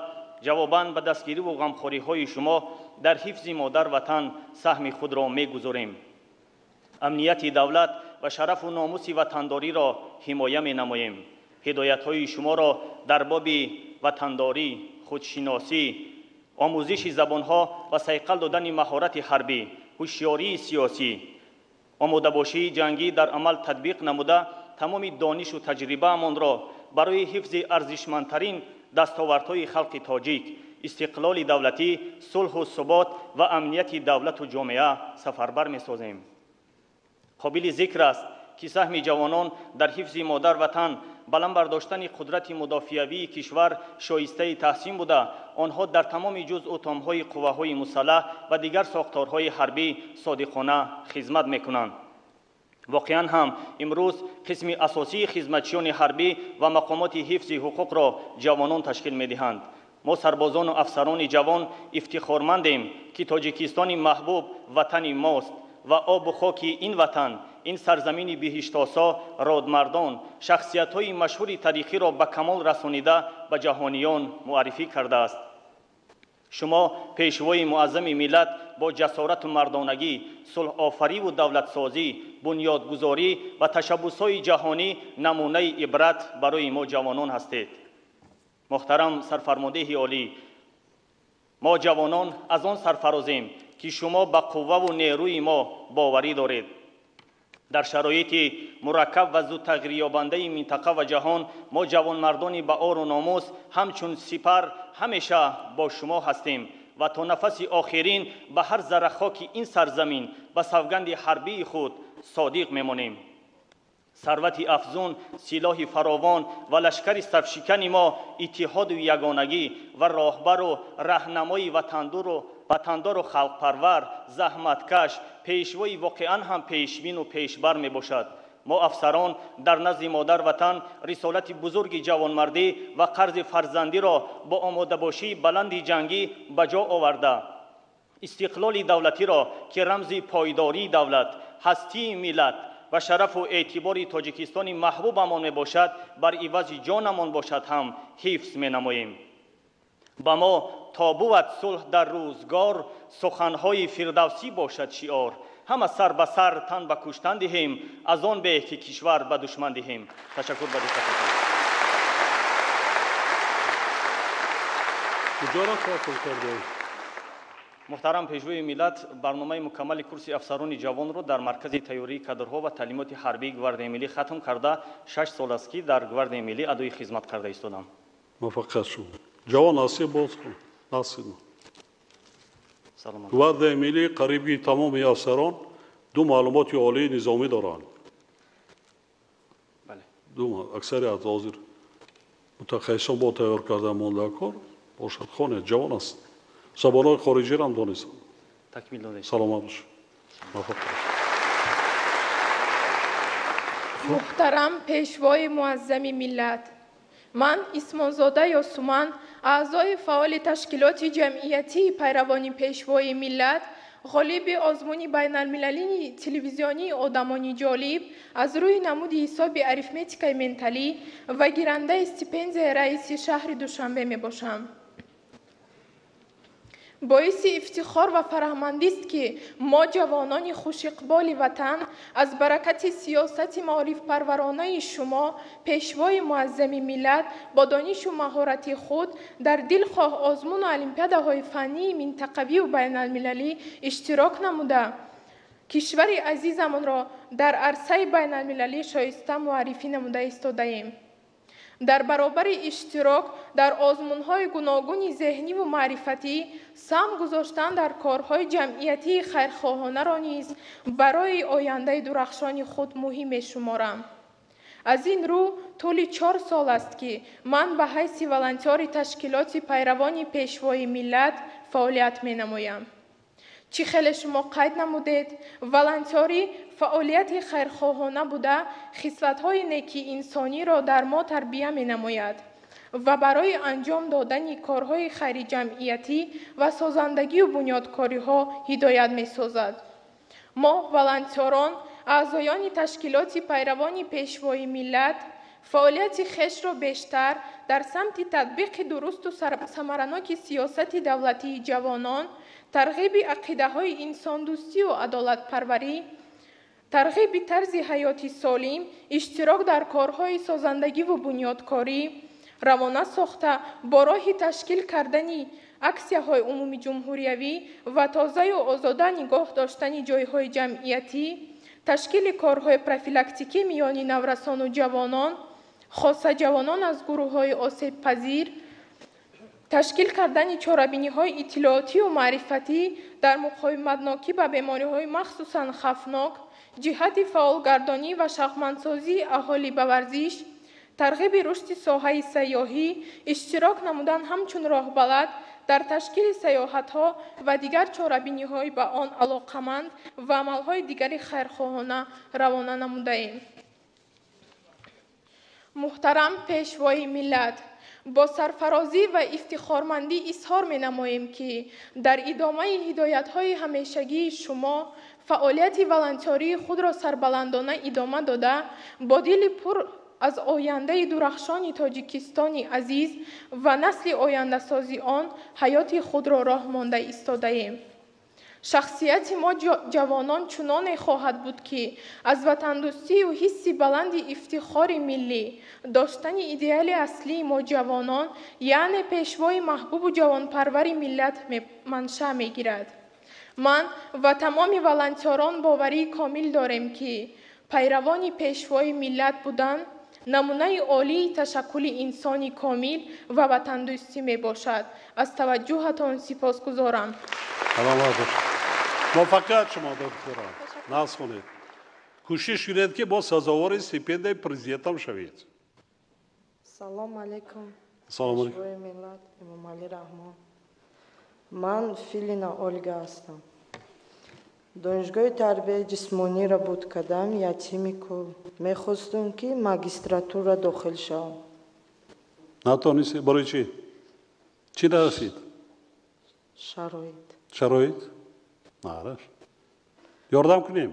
ҷавобан ба дастгириву ғамхориҳои шумо дар ҳифзи модар ватан саҳми худро мегузорем, амнияти давлат ва шарафу номуси ватандориро ҳимоя менамоем. Ҳидоятҳои шуморо дар боби ватандорӣ, худшиносӣ, омӯзиши забонҳо ва сайқал додани маҳорати ҳарбӣ, ҳушёрии сиёсӣ, омодабошии ҷангӣ дар амал татбиқ намуда, тамоми донишу таҷрибаамонро барои ҳифзи арзишмандтарин дастовардҳои халқи тоҷик, истиқлоли давлатӣ, сулҳу субот ва амнияти давлату ҷомеа сафарбар месозем. Қобили зикр аст, ки саҳми ҷавонон дар ҳифзи модар ватан, баланд бардоштани қудрати мудофиавии кишвар шоистаи таҳсин буда, онҳо дар тамоми ҷузъу томҳои қувваҳои мусаллаҳ ва дигар сохторҳои ҳарбӣ содиқона хизмат мекунанд. Воқеан ҳам имрӯз қисми асосии хизматчиёни ҳарбӣ ва мақомоти ҳифзи ҳуқуқро ҷавонон ташкил медиҳанд. Мо сарбозону афсарони ҷавон ифтихормандем, ки Тоҷикистони маҳбуб ватани мост ва обу хоки ин ватан, ин сарзамини биҳиштосо родмардон, шахсиятҳои машҳури таърихиро ба камол расонида, ба ҷаҳониён муаррифӣ кардааст. Шумо, Пешвои муаззами миллат, бо ҷасорату мардонагӣ, сулҳофариву давлатсозӣ, бунёдгузорӣ ва ташаббусҳои ҷаҳонӣ намунаи ибрат барои мо ҷавонон ҳастед. Муҳтарам сарфармондеҳи олӣ, мо ҷавонон аз он сарфарозем, ки шумо ба қувваву нерӯи мо боварӣ доред. Дар шароити мураккаб ва зудтағйирёбандаи минтақа ва ҷаҳон мо ҷавонмардони ба ору номус ҳамчун сипар ҳамеша бо шумо ҳастем ва то нафаси охирин ба ҳар зарра хоки ин сарзамин ба савганди ҳарбии худ содиқ мемонем. Сарвати афзун, силоҳи фаровон ва лашкари сафшикани мо иттиҳоду ягонагӣ ва роҳбару раҳнамои ватандору халқпарвар, заҳматкаш, пешвои воқеан ҳам пешбину пешбар мебошад. Мо афсарон дар назди модар ватан рисолати бузурги ҷавонмардӣ ва қарзи фарзандиро бо омодабошии баланди ҷангӣ ба ҷо оварда, истиқлоли давлатиро, ки рамзи пойдории давлат, ҳастии миллат ва шарафу эътибори Тоҷикистони маҳбубамон мебошад, бар ивази ҷонамон бошад ҳам ҳифз менамоем. Ба мо то бувад сулҳ дар рӯзгор, суханҳои фирдавсӣ бошад шиор. Ҳама сар ба сар тан ба куштан диҳем, аз он беҳ ки кишвар ба душман диҳем. Ташаккур ба диққататон. Куҷоро таҳсил кардаед? Муҳтарам пешвои миллат, барномаи мукаммали курси афсарони ҷавонро дар маркази тайёрии кадрҳо ва таълимоти ҳарбии Гвардияи миллӣ хатм карда, 6 сол аст, ки дар Гвардияи миллӣ адои хизмат карда истодам. Муваффақият шумо. Ҷавон ҳастӣ, боз насиб. Гвардияи миллӣ қариби тамоми афсарон 2 маълумоти олии низомӣ доранд. Аксарият ҳозир мутахассисон бо тайёр карда монда кор бошад. Хонед, ҷавон аст. Забонҳои хориҷиро ҳам донистам. Такмил додед. Саломат бош. Муваффақ бош. Муҳтарам пешвои муаззами миллат, ман Исмонзода Ёсуман, аъзои фаъоли ташкилоти ҷамъиятии пайравони пешвои миллат, ғолиби озмуни байналмилалии телевизионии одамони ҷолиб аз рӯи намуди ҳисоби арифметикаи менталӣ ва гирандаи стипендияи раиси шаҳри Душанбе мебошам. Боиси ифтихор ва фараҳмандист, ки мо ҷавонони хушиқболи ватан аз баракати сиёсати маорифпарваронаи шумо, пешвои муаззами миллат, бо донишу маҳорати худ дар дилхоҳ озмуну олимпиадаҳои фаннии минтақавию байналмилалӣ иштирок намуда, кишвари азизамонро дар арсаи байналмилалӣ шоиста муаррифӣ намуда истодаем. Дар баробари иштирок дар озмунҳои гуногуни зеҳниву маърифатӣ, саҳм гузоштан дар корҳои ҷамъиятии хайрхоҳонаро низ барои ояндаи дурахшони худ муҳим мешуморам. Аз ин рӯ тӯли 4 сол аст, ки ман ба ҳайси волонтёри ташкилоти пайравони пешвои миллат фаъолият менамоям. Чӣ хеле шумо қайд намудед, волонтёрӣ фаъолияти хайрхоҳона буда, хислатҳои неки инсониро дар мо тарбия менамояд ва барои анҷом додани корҳои хайриҷамъиятӣ ва созандагию бунёдкориҳо ҳидоят месозад. Мо волонтёрон, аъзоёни ташкилоти пайравони пешвои миллат, фаъолияти хешро бештар дар самти татбиқи дурусту самараноки сиёсати давлатии ҷавонон, тарғиби ақидаҳои инсондӯстию адолатпарварӣ, тарғиби тарзи ҳаёти солим, иштирок дар корҳои созандагиву бунёдкорӣ равона сохта, бо роҳи ташкил кардани аксияҳои умумиҷумҳуриявӣ ва тозаю озода нигоҳ доштани ҷойҳои ҷамъиятӣ, ташкили корҳои профилактикӣ миёни наврасону ҷавонон, хоса ҷавонон аз гурӯҳҳои осебпазир, ташкил кардани чорабиниҳои иттилоотию маърифатӣ дар муқовиматнокӣ ба бемориҳои махсусан хавфнок, ҷиҳати фаъолгардонӣ ва шавқмандсозии аҳолӣ ба варзиш, тарғиби рушди соҳаи сайёҳӣ, иштирок намудан ҳамчун роҳбалад дар ташкили сайёҳатҳо ва дигар чорабиниҳои ба он алоқаманд ва амалҳои дигари хайрхоҳона равона намудаем. Муҳтарам пешвои миллат, бо сарфарозӣ ва ифтихормандӣ изҳор менамоем, ки дар идомаи ҳидоятҳои ҳамешагии шумо фаъолияти волонтёрии худро сарбаландона идома дода, бо дили пур аз ояндаи дурахшони Тоҷикистони азиз ва насли ояндасози он ҳаёти худро роҳ монда истодаем. Шахсияти мо ҷавонон чуноне хоҳад буд, ки аз ватандӯстию ҳисси баланди ифтихори миллӣ, доштани идеали аслии мо ҷавонон, яъне пешвои маҳбубу ҷавонпарвари миллат маншаъ мегирад. Ман ва тамоми волонтёрон боварии комил дорем, ки пайравони пешвои миллат будан намунаи олии ташаккули инсони комил ва ватандӯстӣ мебошад. Аз таваҷҷӯҳатон сипосгузорам. Муваффақият шумо, духтарон, нағз хонед. Кӯшиш кунед, ки бо сазовори стипендияи президентам шавед. Салом алейкум. Салом алейкум. Пешвои миллат Эмомалӣ Раҳмон. Ман Филина Ольга ҳастам. Донишгоҳи тарбияи ҷисмониро буд кардам, ятими кул. Мехостум, ки магистратура дохил шавам. Натонистӣ? Барои чӣ? Чӣ нарасид? Шароит. Шароит? Нараш. Ёрдам кунем.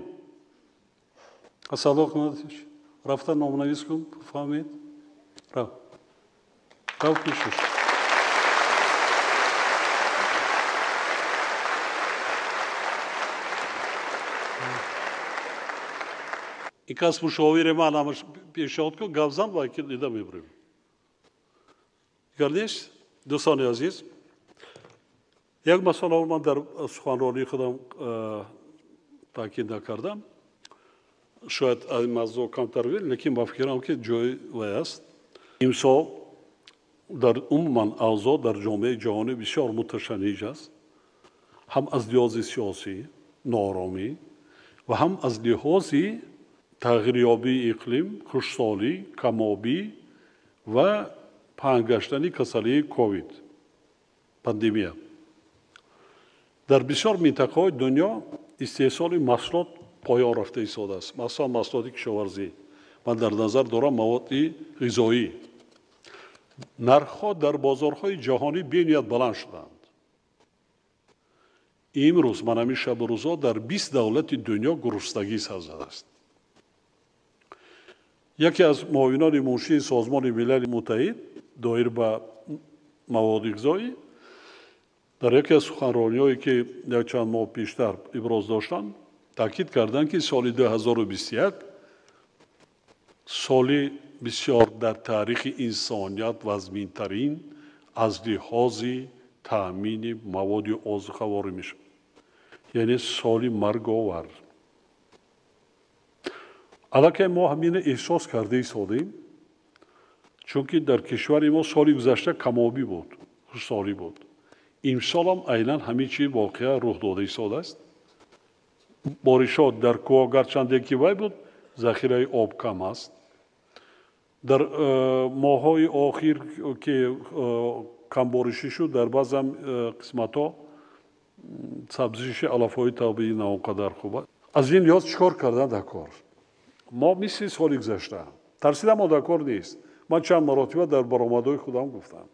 Садоқ надиш. Рафта номнавис кун, фаҳмед? Рав. Рав пешаш. Ин кас мушовири ман ҳамаш пешниҳод кун, гап зан ва ки дида мебурем. Дигар нест? Дӯстони азиз, як масъаларо ман дар суханронии худам таъкид накардам. Шояд аз мавзӯъ камтар бил, лекин ба фикрам, ки ҷои вай аст. Имсол дар умуман авзоъ дар ҷомеаи ҷаҳонӣ бисёр муташанниҷ аст, ҳам аз лиҳози сиёсӣ нооромӣ ва ҳам аз лиҳози тағйирёбии иқлим, хушсолӣ, камобӣ ва паҳн гаштани касалии ковид, пандемия. Дар бисёр минтақаҳои дунё истеҳсоли маҳсулот поён рафта истодааст, махсусан маҳсулоти кишоварзӣ. Ман дар назар дорам маводи ғизоӣ. Нархҳо дар бозорҳои ҷаҳонӣ бениҳоят баланд шуданд. Имрӯз, ман ҳамин шабу рӯзҳо, дар 20 давлати дунё гуруснагӣ сар задааст. Яке аз муовинони муншии Созмони Милали Муттаҳид доир ба маводи ғизоӣ дар яке аз суханрониҳое, ки якчанд моҳ пештар иброз доштанд, таъкид карданд, ки соли 2021 соли бисёр дар таърихи инсоният вазминтарин аз лиҳози таъмини маводи озуқаворӣ мешавад, яъне соли марговар. Аллакай мо ҳамина эҳсос карда истодем, чунки дар кишвари мо соли гузашта камобӣ буд, хушсолӣ буд. Имсолам айнан ҳамин чи воқеа рух дода истодааст. Боришот дар кӯҳ гарчанде ки вай буд, захираи об кам аст. Дар моҳҳои охир, ки камборишӣ шуд, дар баъзан қисматҳо сабзиши алафҳои табиӣ на он қадар хуб аст. Аз ин лиҳоз чӣ кор кардан дар кор? Мо мисли соли гузашта тарсидан мо дар кор нест. Ман чанд маротиба дар баромадҳои худам гуфтам.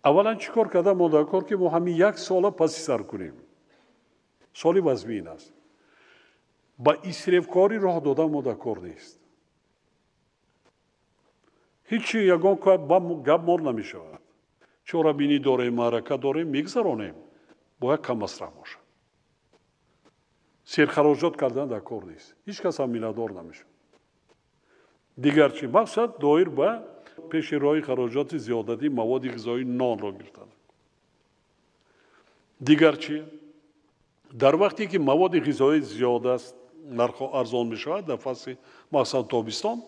Аввалан чӣ кор кардан мо дар кор, ки мо ҳамин як сола паси сар кунем. Соли вазмин аст. Ба исрефкорӣ роҳ додан мо дар кор нест. Ҳеҷ ягон гап мор намешавад. Чорабинӣ дорем, маърака дорем, мегузаронем. Бояд каммасраф бошад. Серхароҷот кардан дар кор нест. Ҳеҷ кас ҳам миннатдор намешавад. Дигар чӣ? Мақсад доир ба пеши роҳи хароҷоти зиёдатии маводи ғизоии нонро гирифтан. Дигар чӣ? Дар вақте ки маводи ғизоӣ зиёд аст, нархҳо арзон мешавад, дар фасли махсусан тобистон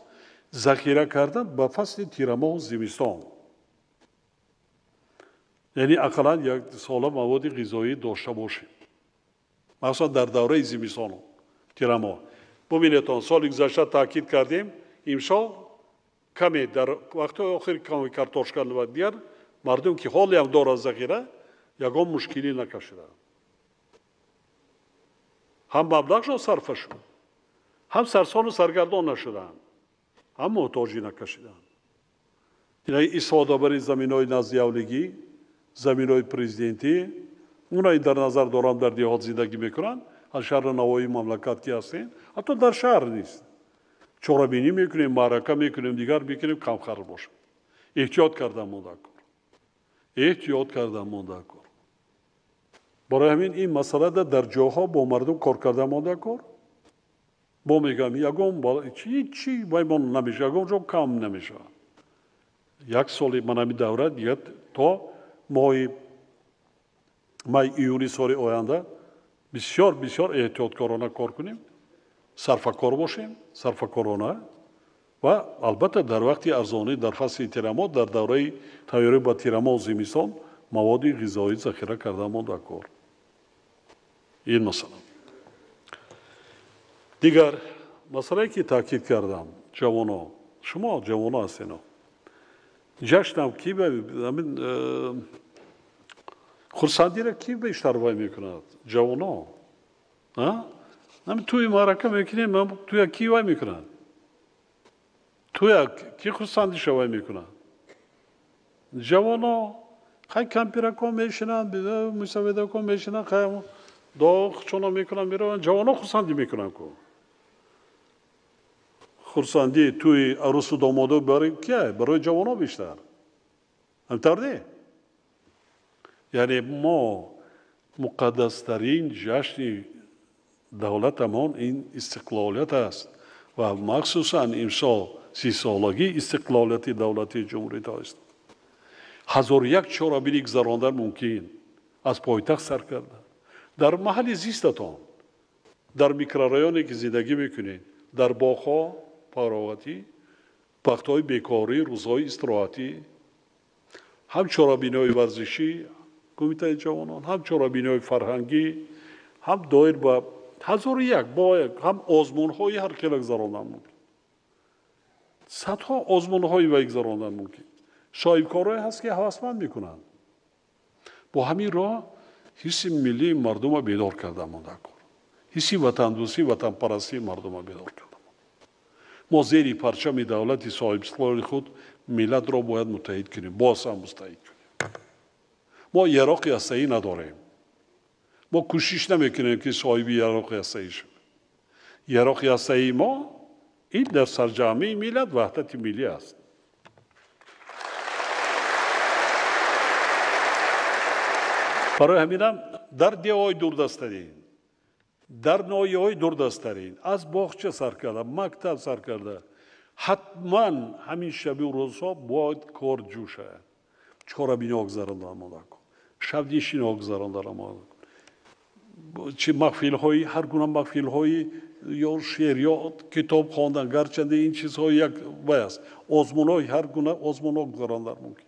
захира кардан ба фасли тирамоҳу зимистон, яъне ақаллан як сола маводи ғизоӣ дошта бошем, махсусан дар давраи зимистону тирамоҳ. Бубинедтон, соли гузашта таъкид кардем, имсол каме дар вақтҳои охир каме картошка ва дигар мардум, ки ҳолеам дорад захира, ягон мушкилӣ накашиданд. Ҳам маблағшон сарфа шуд, ҳам сарсону саргардон нашуданд, ҳам муҳтоҷӣ накашиданд. Истифодабарии заминҳои наздиавлигӣ, заминҳои президентӣ, онаи дар назар дорам дар деҳот зиндагӣ мекунанд, аз шаҳру навоҳии мамлакат ки ҳастем, ҳатто дар шаҳр нест. Чорабинӣ мекунем, маърака мекунем, дигар мекунем, камхарҷ бошад. Эҳтиёт кардан монда кор. Эҳтиёт кардан монда кор. Барои ҳамин ин масъалада дар ҷоҳо бо мардум кор карда монда кор. Бо мегӯям, ягон чи ваймон намешавад, ягон ҷо кам намешавад. Як соли ман ҳамин давра дигар то моҳи май июни соли оянда бисёр бисёр эҳтиёткорона кор кунем, сарфакор бошем, сарфакорона ва албатта дар вақти арзонӣ, дар фасли тирамоҳ, дар давраи тайёрӣ ба тирамоҳ зимистон маводи ғизоӣ захира карда монда кор. Ин масъала. Дигар масъалае ки таъкид кардам, ҷавоно, шумо ҷавоно ҳастено. Ҷашнам ки ҳамин хурсандиро ки бештар вай мекунад? Ҷавоно. Ҳамин тӯи маърака мекунем, тӯя ки вай мекунад? Тӯя ки хурсандиша вай мекунад? Ҷавоно. Хай кампирако мешинанд, мусаведако мешинанд, хай доғ чона мекунанд, мераванд. Ҷавоно хурсандӣ мекунанд ку. Хурсандӣ тӯи арӯсу домодо барои кия? Барои ҷавоно бештар. Ҳамтавр не? Яъне мо муқаддастарин ҷашни давлатамон ин истиқлолият аст ва махсусан имсол 30-солагии истиқлолияти давлатии Ҷумҳурии Тоҷикистон. 1001 чорабинӣ гузарондан мумкин, аз пойтахт сар карда. Дар маҳалли зистатон, дар микрорайоне ки зиндагӣ мекунед, дар боғҳо, пароғатӣ, вақтҳои бекорӣ, рӯзҳои истироҳатӣ, ҳам чорабиниҳои варзишӣ, кумитаи ҷавонон, ҳам чорабиниҳои фарҳангӣ, ҳам доир ба 1001 бо ҳам озмунҳои ҳар хела гузарондан мумкин. Садҳо озмунҳои вай гузарондан мумкин. Соҳибкорое ҳаст ки ҳавасманд мекунанд. Бо ҳамин роҳ ҳисси миллии мардума бедор карда монда кор. Ҳисси ватандӯстӣ, ватанпарастии мардума бедор карда монда. Мо зери парчами давлати соҳибистиқлоли худ миллатро бояд муттаҳид кунем, боз ҳам мустаҳид кунем. Мо яроқи ҳастаӣ надорем. Мо кӯшиш намекунем ки соҳиби яроқи ҳастаӣ шавем. Яроқи ҳастаии мо ин дар сарҷамъии миллат ваҳдати миллӣ аст. Барои ҳаминам дар деҳҳои дурдасттарин, дар ноҳияҳои дурдасттарин, аз боғча сар карда, мактаб сар карда, ҳатман ҳамин шаби рӯзҳо бояд кор ҷӯшад. Чорабиниҳо гузаронда монда кун, шабнишиниҳо гузаронда монда кун, чи маҳфилҳои ҳар гуна маҳфилҳои ё шеър ё китоб хондан, гарчанде ин чизҳо як вай аст, озмунҳои ҳар гуна озмунҳо гузарондан мумкин.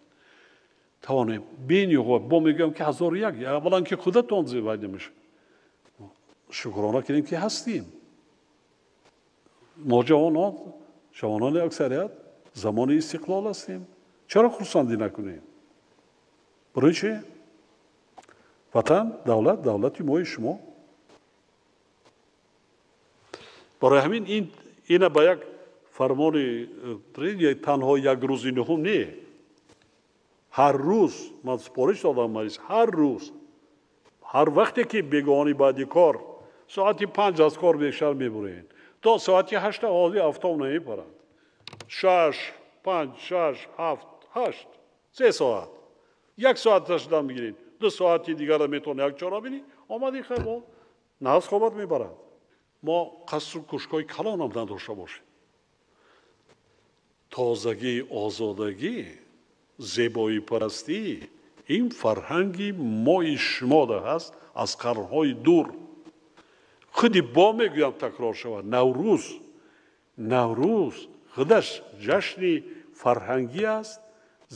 Тавонем бениҳоят, бо мегӯям ки 1001, аввалан ки худатон вай намешавад. Шукрона кунем ки ҳастем. Мо ҷавонон, ҷавонони аксарият замони истиқлол ҳастем. Чаро хурсандӣ накунем? Барои чи? Ватан, давлат, давлати мои шумо. Барои ҳамин ина ба як фармони танҳо як рӯзи нуҳум не. Ҳар рӯз ман супориш додам маҷлис, ҳар рӯз, ҳар вақте ки бегоҳони баъди кор соати 5 аз кор бештар мебуред, то соати 8 ҳозир автом намепарад. 6, 5, 6, 7, 8, 3 соат. 1 соаташ дам мегиред, 2 соати дигарро метавонед як чора бинӣ, омади хайр, нағз хобат мебарад. Мо қасру кушкҳои калонам надошта бошем. Тозагӣ, озодагӣ, зебоипарастӣ ин фарҳанги мои шумода ҳаст аз қарнҳои дур. Худи бо мегӯям такрор шавад, Наврӯз, Наврӯз худаш ҷашни фарҳангӣ аст,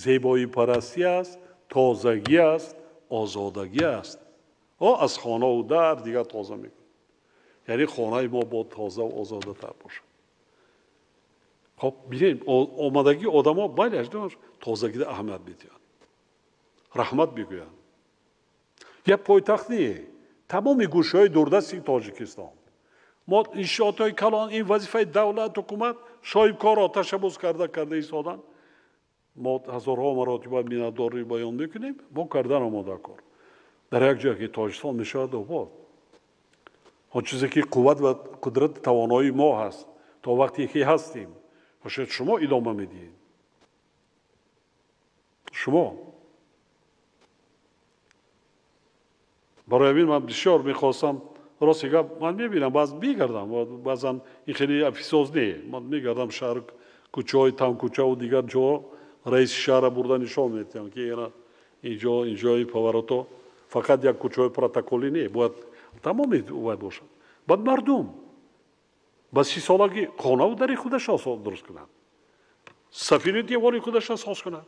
зебоипарастӣ аст, тозагӣ аст, озодагӣ аст. О аз хонаву дар дигар тоза мекунад. Яъне хонаи мо бо тозаву озодатар бошад. Хоб бинем, омадагии одамо бале тозагида аҳамият медиҳанд, раҳмат мегӯянд. Як пойтахт не, тамоми гӯшаҳои дурдасти Тоҷикистон. Мо иншоотҳои калон, ин вазифаи давлат, ҳукумат, соҳибкорро ташаббус карда истодан. Мо ҳазорҳо маротиба миннатдорӣ баён мекунем, мо кардан омода кор. Дар як ҷое ки Тоҷикистон мешавад обод. Он чизе ки қувват ва қудрати тавоноии мо ҳаст, то вақте ки ҳастем, шояд шумо идома медиҳед. Шумо. Барои ҳамин ман бисёр мехостам, рости гап, ман мебинам, баъз мегардам, баъзан ин хеле офисоз не, ман мегардам шаҳр, кӯчаҳои Тамкӯчаву дигар ҷоҳо, раиси шаҳрра бурда нишон медиҳам, ки инҷо инҷои поворото фақат як кӯчаҳои протоколӣ не, бояд тамоми вай бошад. Баъд мардум ба 30 солагӣ хонаву дари худаша дуруст кунад, сафини девори худаша соз кунад,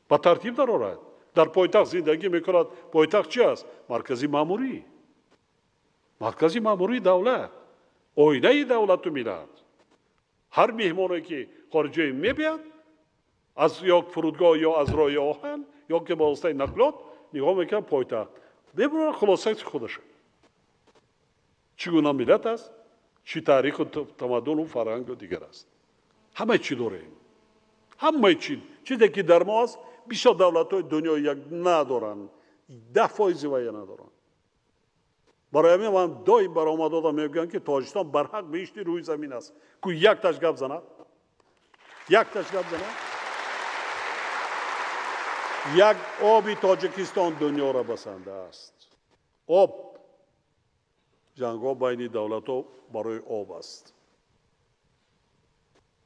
ба тартиб дарорад. Дар пойтахт зиндагӣ мекунад. Пойтахт чи аст? Маркази маъмурӣ, маркази маъмурии давлат, оинаи давлату миллат. Ҳар меҳмоне ки хориҷае мебиёд, аз ё фурудгоҳ, ё аз роҳи оҳан, ё ки ба воситаи нақлиёт, нигоҳ мекунад пойтахт, мебурад хулосаи худаша: чӣ гуна миллат аст, чӣ таъриху тамаддуну фарҳангу дигар аст. Ҳамаи чӣ дорем, ҳамаи чӣ. Чизе ки дар мо аст, бисёр давлатҳои дунё як надоранд, 10 фоизи вая надоранд. Барои ҳамин ман доим баромадода мегӯям, ки Тоҷикистон барҳақ беҳишти рӯи замин аст. Ку якташ гап занад, якташ гап занад. Як оби Тоҷикистон дунёро басанда аст. Об, ҷангҳо байни давлатҳо барои об аст.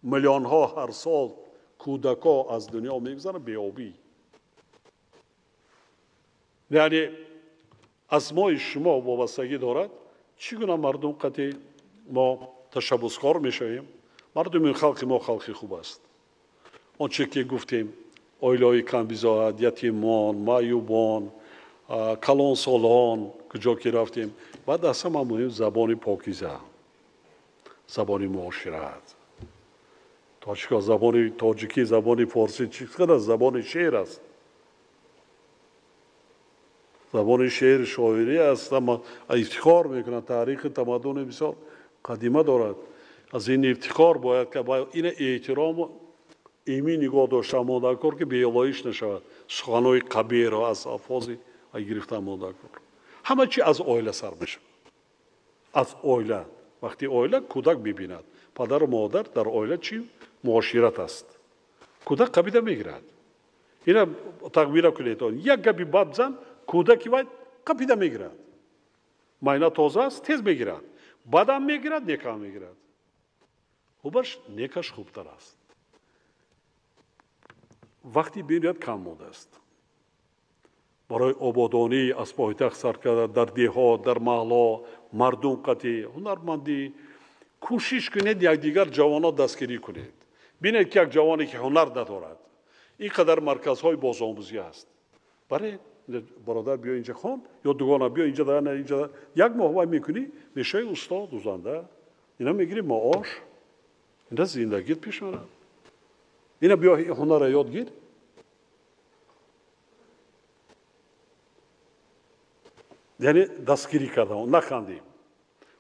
Миллионҳо ҳар сол кӯдакҳо аз дунё мегузаранд беобӣ. Яъне аз мои шумо вобастагӣ дорад, чӣ гуна мардум қати мо ташаббускор мешавем. Мардуми халқи мо халқи хуб аст. Он че ки гуфтем, оилаҳои камбизоат, ятимон, маъюбон, калонсолон, куҷо ки рафтем. Баъд аз ҳама муҳим забони покиза, забони муошират. Тоҷико забони тоҷикӣ, забони форсӣ чӣ қадар забони шеър аст, забони шеър, шоирӣ аст. Ама ифтихор мекунад, таърихи тамаддуни бисёр қадима дорад. Аз ин ифтихор бояд ина эҳтирому имин нигоҳ дошта мондакор, ки беолоиш нашавад. Суханҳои қабеҳро аз алфози гирифта мондакор. Ҳама чи аз оила сар мешавад, аз оила. Вақти оила кӯдак мебинад, падару модар дар оила чӣ муошират аст, кӯдак қабида мегирад. Ина тақбира кунед, як гапи бад зан, кӯдаки вай қапида мегирад. Майна тоза аст, тез мегирад, бадам мегирад, некам мегирад. Хубаш некаш хубтар аст. Вақти бениҳоят кам мондааст барои ободонӣ, аз пойтахт сар карда, дар деҳот, дар маҳалло, мардум қатӣ ҳунармандӣ кӯшиш кунед, якдигар ҷавонот дастгирӣ кунед. Бинед, ки як ҷавоне ки ҳунар надорад, ин қадар марказҳои бозомӯзӣ аст. Бале, бародар, биё инҷа хон, ё дугона, биё инҷа, инҷа як моҳ вай мекунӣ, мешавӣ устод, дузанда, ина мегирӣ маош, ина зиндагит пеш мерад. Ина биё, ҳунарра ёд гир. Яъне дастгирӣ карда нахандем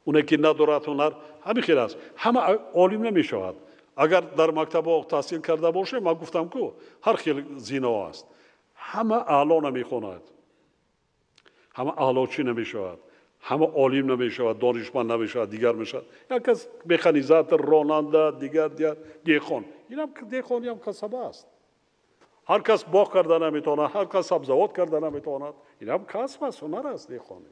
оне ки надорад ҳунар. Ҳамин хел аст, ҳама олим намешавад. Агар дар мактабҳо таҳсил карда бошем, ман гуфтам ку, ҳар хел зинаҳо аст. Ҳама аъло намехонад, ҳама аълочӣ намешавад, ҳама олим намешавад, донишманд намешавад, дигар мешавад. Як кас механизатор, ронанда, дигар дигар, деҳқон. Инам деҳқониам касаба аст. Ҳар кас боғ карда наметавонад, ҳар кас сабзавот карда наметавонад. Инам касб аст, ҳунар аст деҳқонӣ.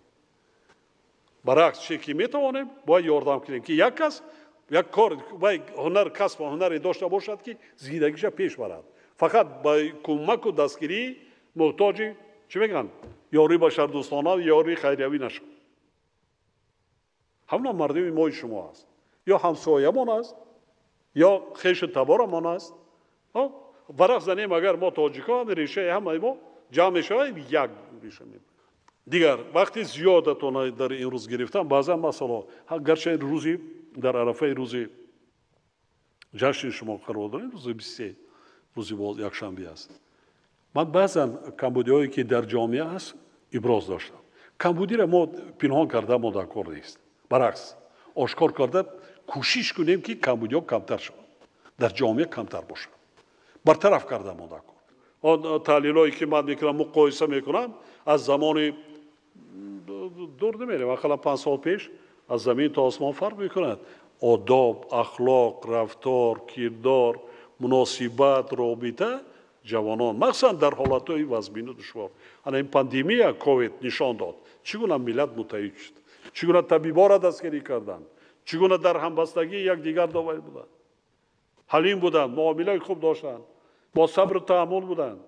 Баръакс, че ки метавонем, бояд ёрдам кунем, ки як кас як кор, вай ҳунар, касбу ҳунаре дошта бошад, ки зиндагиша пеш барад. Фақат ба кӯмаку дастгирӣ муҳтоҷи, чӣ мегӯянд, ёрии башардӯстона, ёрии хайриявӣ нашавад. Ҳамона мардуми мои шумо аст, ё ҳамсоямон аст, ё хешу таборамон аст. Варақ занем, агар мо тоҷикҳо, решаи ҳамаи мо ҷамъ мешавад, як реша. Дигар вақти зиёдатона дар ин рӯз гирифтам. Баъзан масъало, гарчи рӯзи дар арафаи рӯзи ҷашни шумо қарор дорем, рӯзи 23, рӯзи якшанбе аст, ман баъзан камбудиҳое ки дар ҷомеа аст, иброз доштам. Камбудиро мо пинҳон карда мо дар кор нест, баръакс, ошкор карда кӯшиш кунем, ки камбудиҳо камтар шавад, дар ҷомеа камтар бошад, бартараф карда мо дар кор. Он таҳлилҳое ки ман мекунам, муқоиса мекунам, аз замони дур намерем, ақаллан 5 сол пеш, аз замин то осмон фарқ мекунад. Одоб, ахлоқ, рафтор, кирдор, муносибат, робита Ҷавонон махсусан дар ҳолатҳои вазмину душвор. Ана ин пандемия ковид нишон дод, чӣ гуна миллат муттаҳид шуд, чӣ гуна табиборо дастгирӣ карданд, чӣ гуна дар ҳамбастагии якдигар доварӣ буданд, ҳалим буданд, муомилаи хуб доштанд, бо сабру таҳаммул буданд.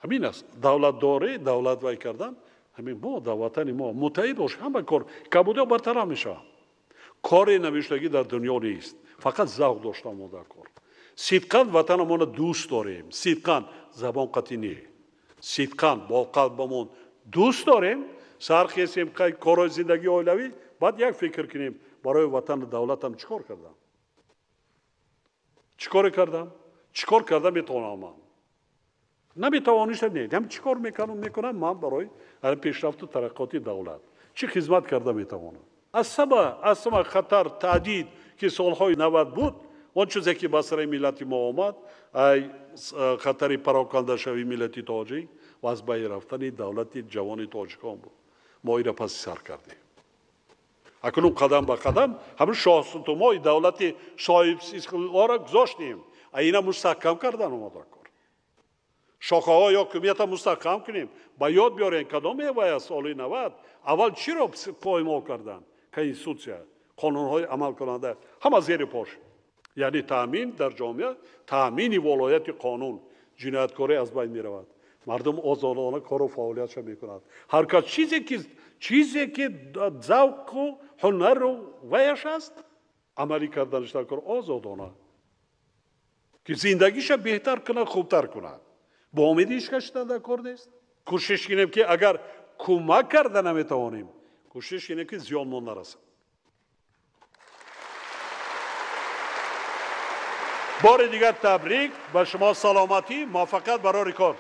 Ҳамин аст давлатдорӣ, давлат вай кардан. Ҳамин мо дар ватани мо муттаҳид бош, ҳама кор кабудиҳо бартараф мешаванд. Кори навиштагӣ дар дунё нест, фақат завқ доштан мо дар кор. Сидқан ватанамонро дӯст дорем, сидқан, забон қатъӣ не, сидқан бо қалбамон дӯст дорем. Сархезем корҳои зиндагии оилавӣ, баъд як фикр кунем барои ватану давлатам чӣ кор кардам, чӣ коре кардам, чӣ кор карда метавонам ман. Наметавониста не, ҳам чӣ кор мекунам ман барои пешрафту тараққиёти давлат, чӣ хизмат карда метавонам. Аз сама хатар таҳдид ки солҳои 90 буд, он чизе ки ба сари миллати мо омад, хатари парокандашавии миллати тоҷик ва аз байн рафтани давлати ҷавони тоҷикон буд. Мо инро паси сар кардем. Акнун қадам ба қадам ҳамин шоҳсутумои давлати соҳибистиқлолро гузоштем, ина мустаҳкам кардан омода кор. Шохаҳои ҳокимиятро мустаҳкам кунем. Ба ёд биёрем кадом мевай аз соли 90 аввал чиро поймол карданд? Конститутсия, қонунҳои амалкунанда ҳама зери пош. Яъне таъмин дар ҷомеа, таъмини волояти қонун, ҷинояткорӣ аз байн меравад. Мардум озодона кору фаъолиятша мекунад. Ҳар кас чизе ки завқу ҳунару ваяш аст, амалӣ карданаш дар кор озодона, ки зиндагиша беҳтар кунад, хубтар кунад. Бо умеди ҳеҷ кас шудан дар кор нест. Кӯшиш кунем ки агар кӯмак карда наметавонем, кӯшиш кунем ки зиёнмон нарасад. Бори дигар табрик ба шумо, саломатӣ, муваффақият барори кор.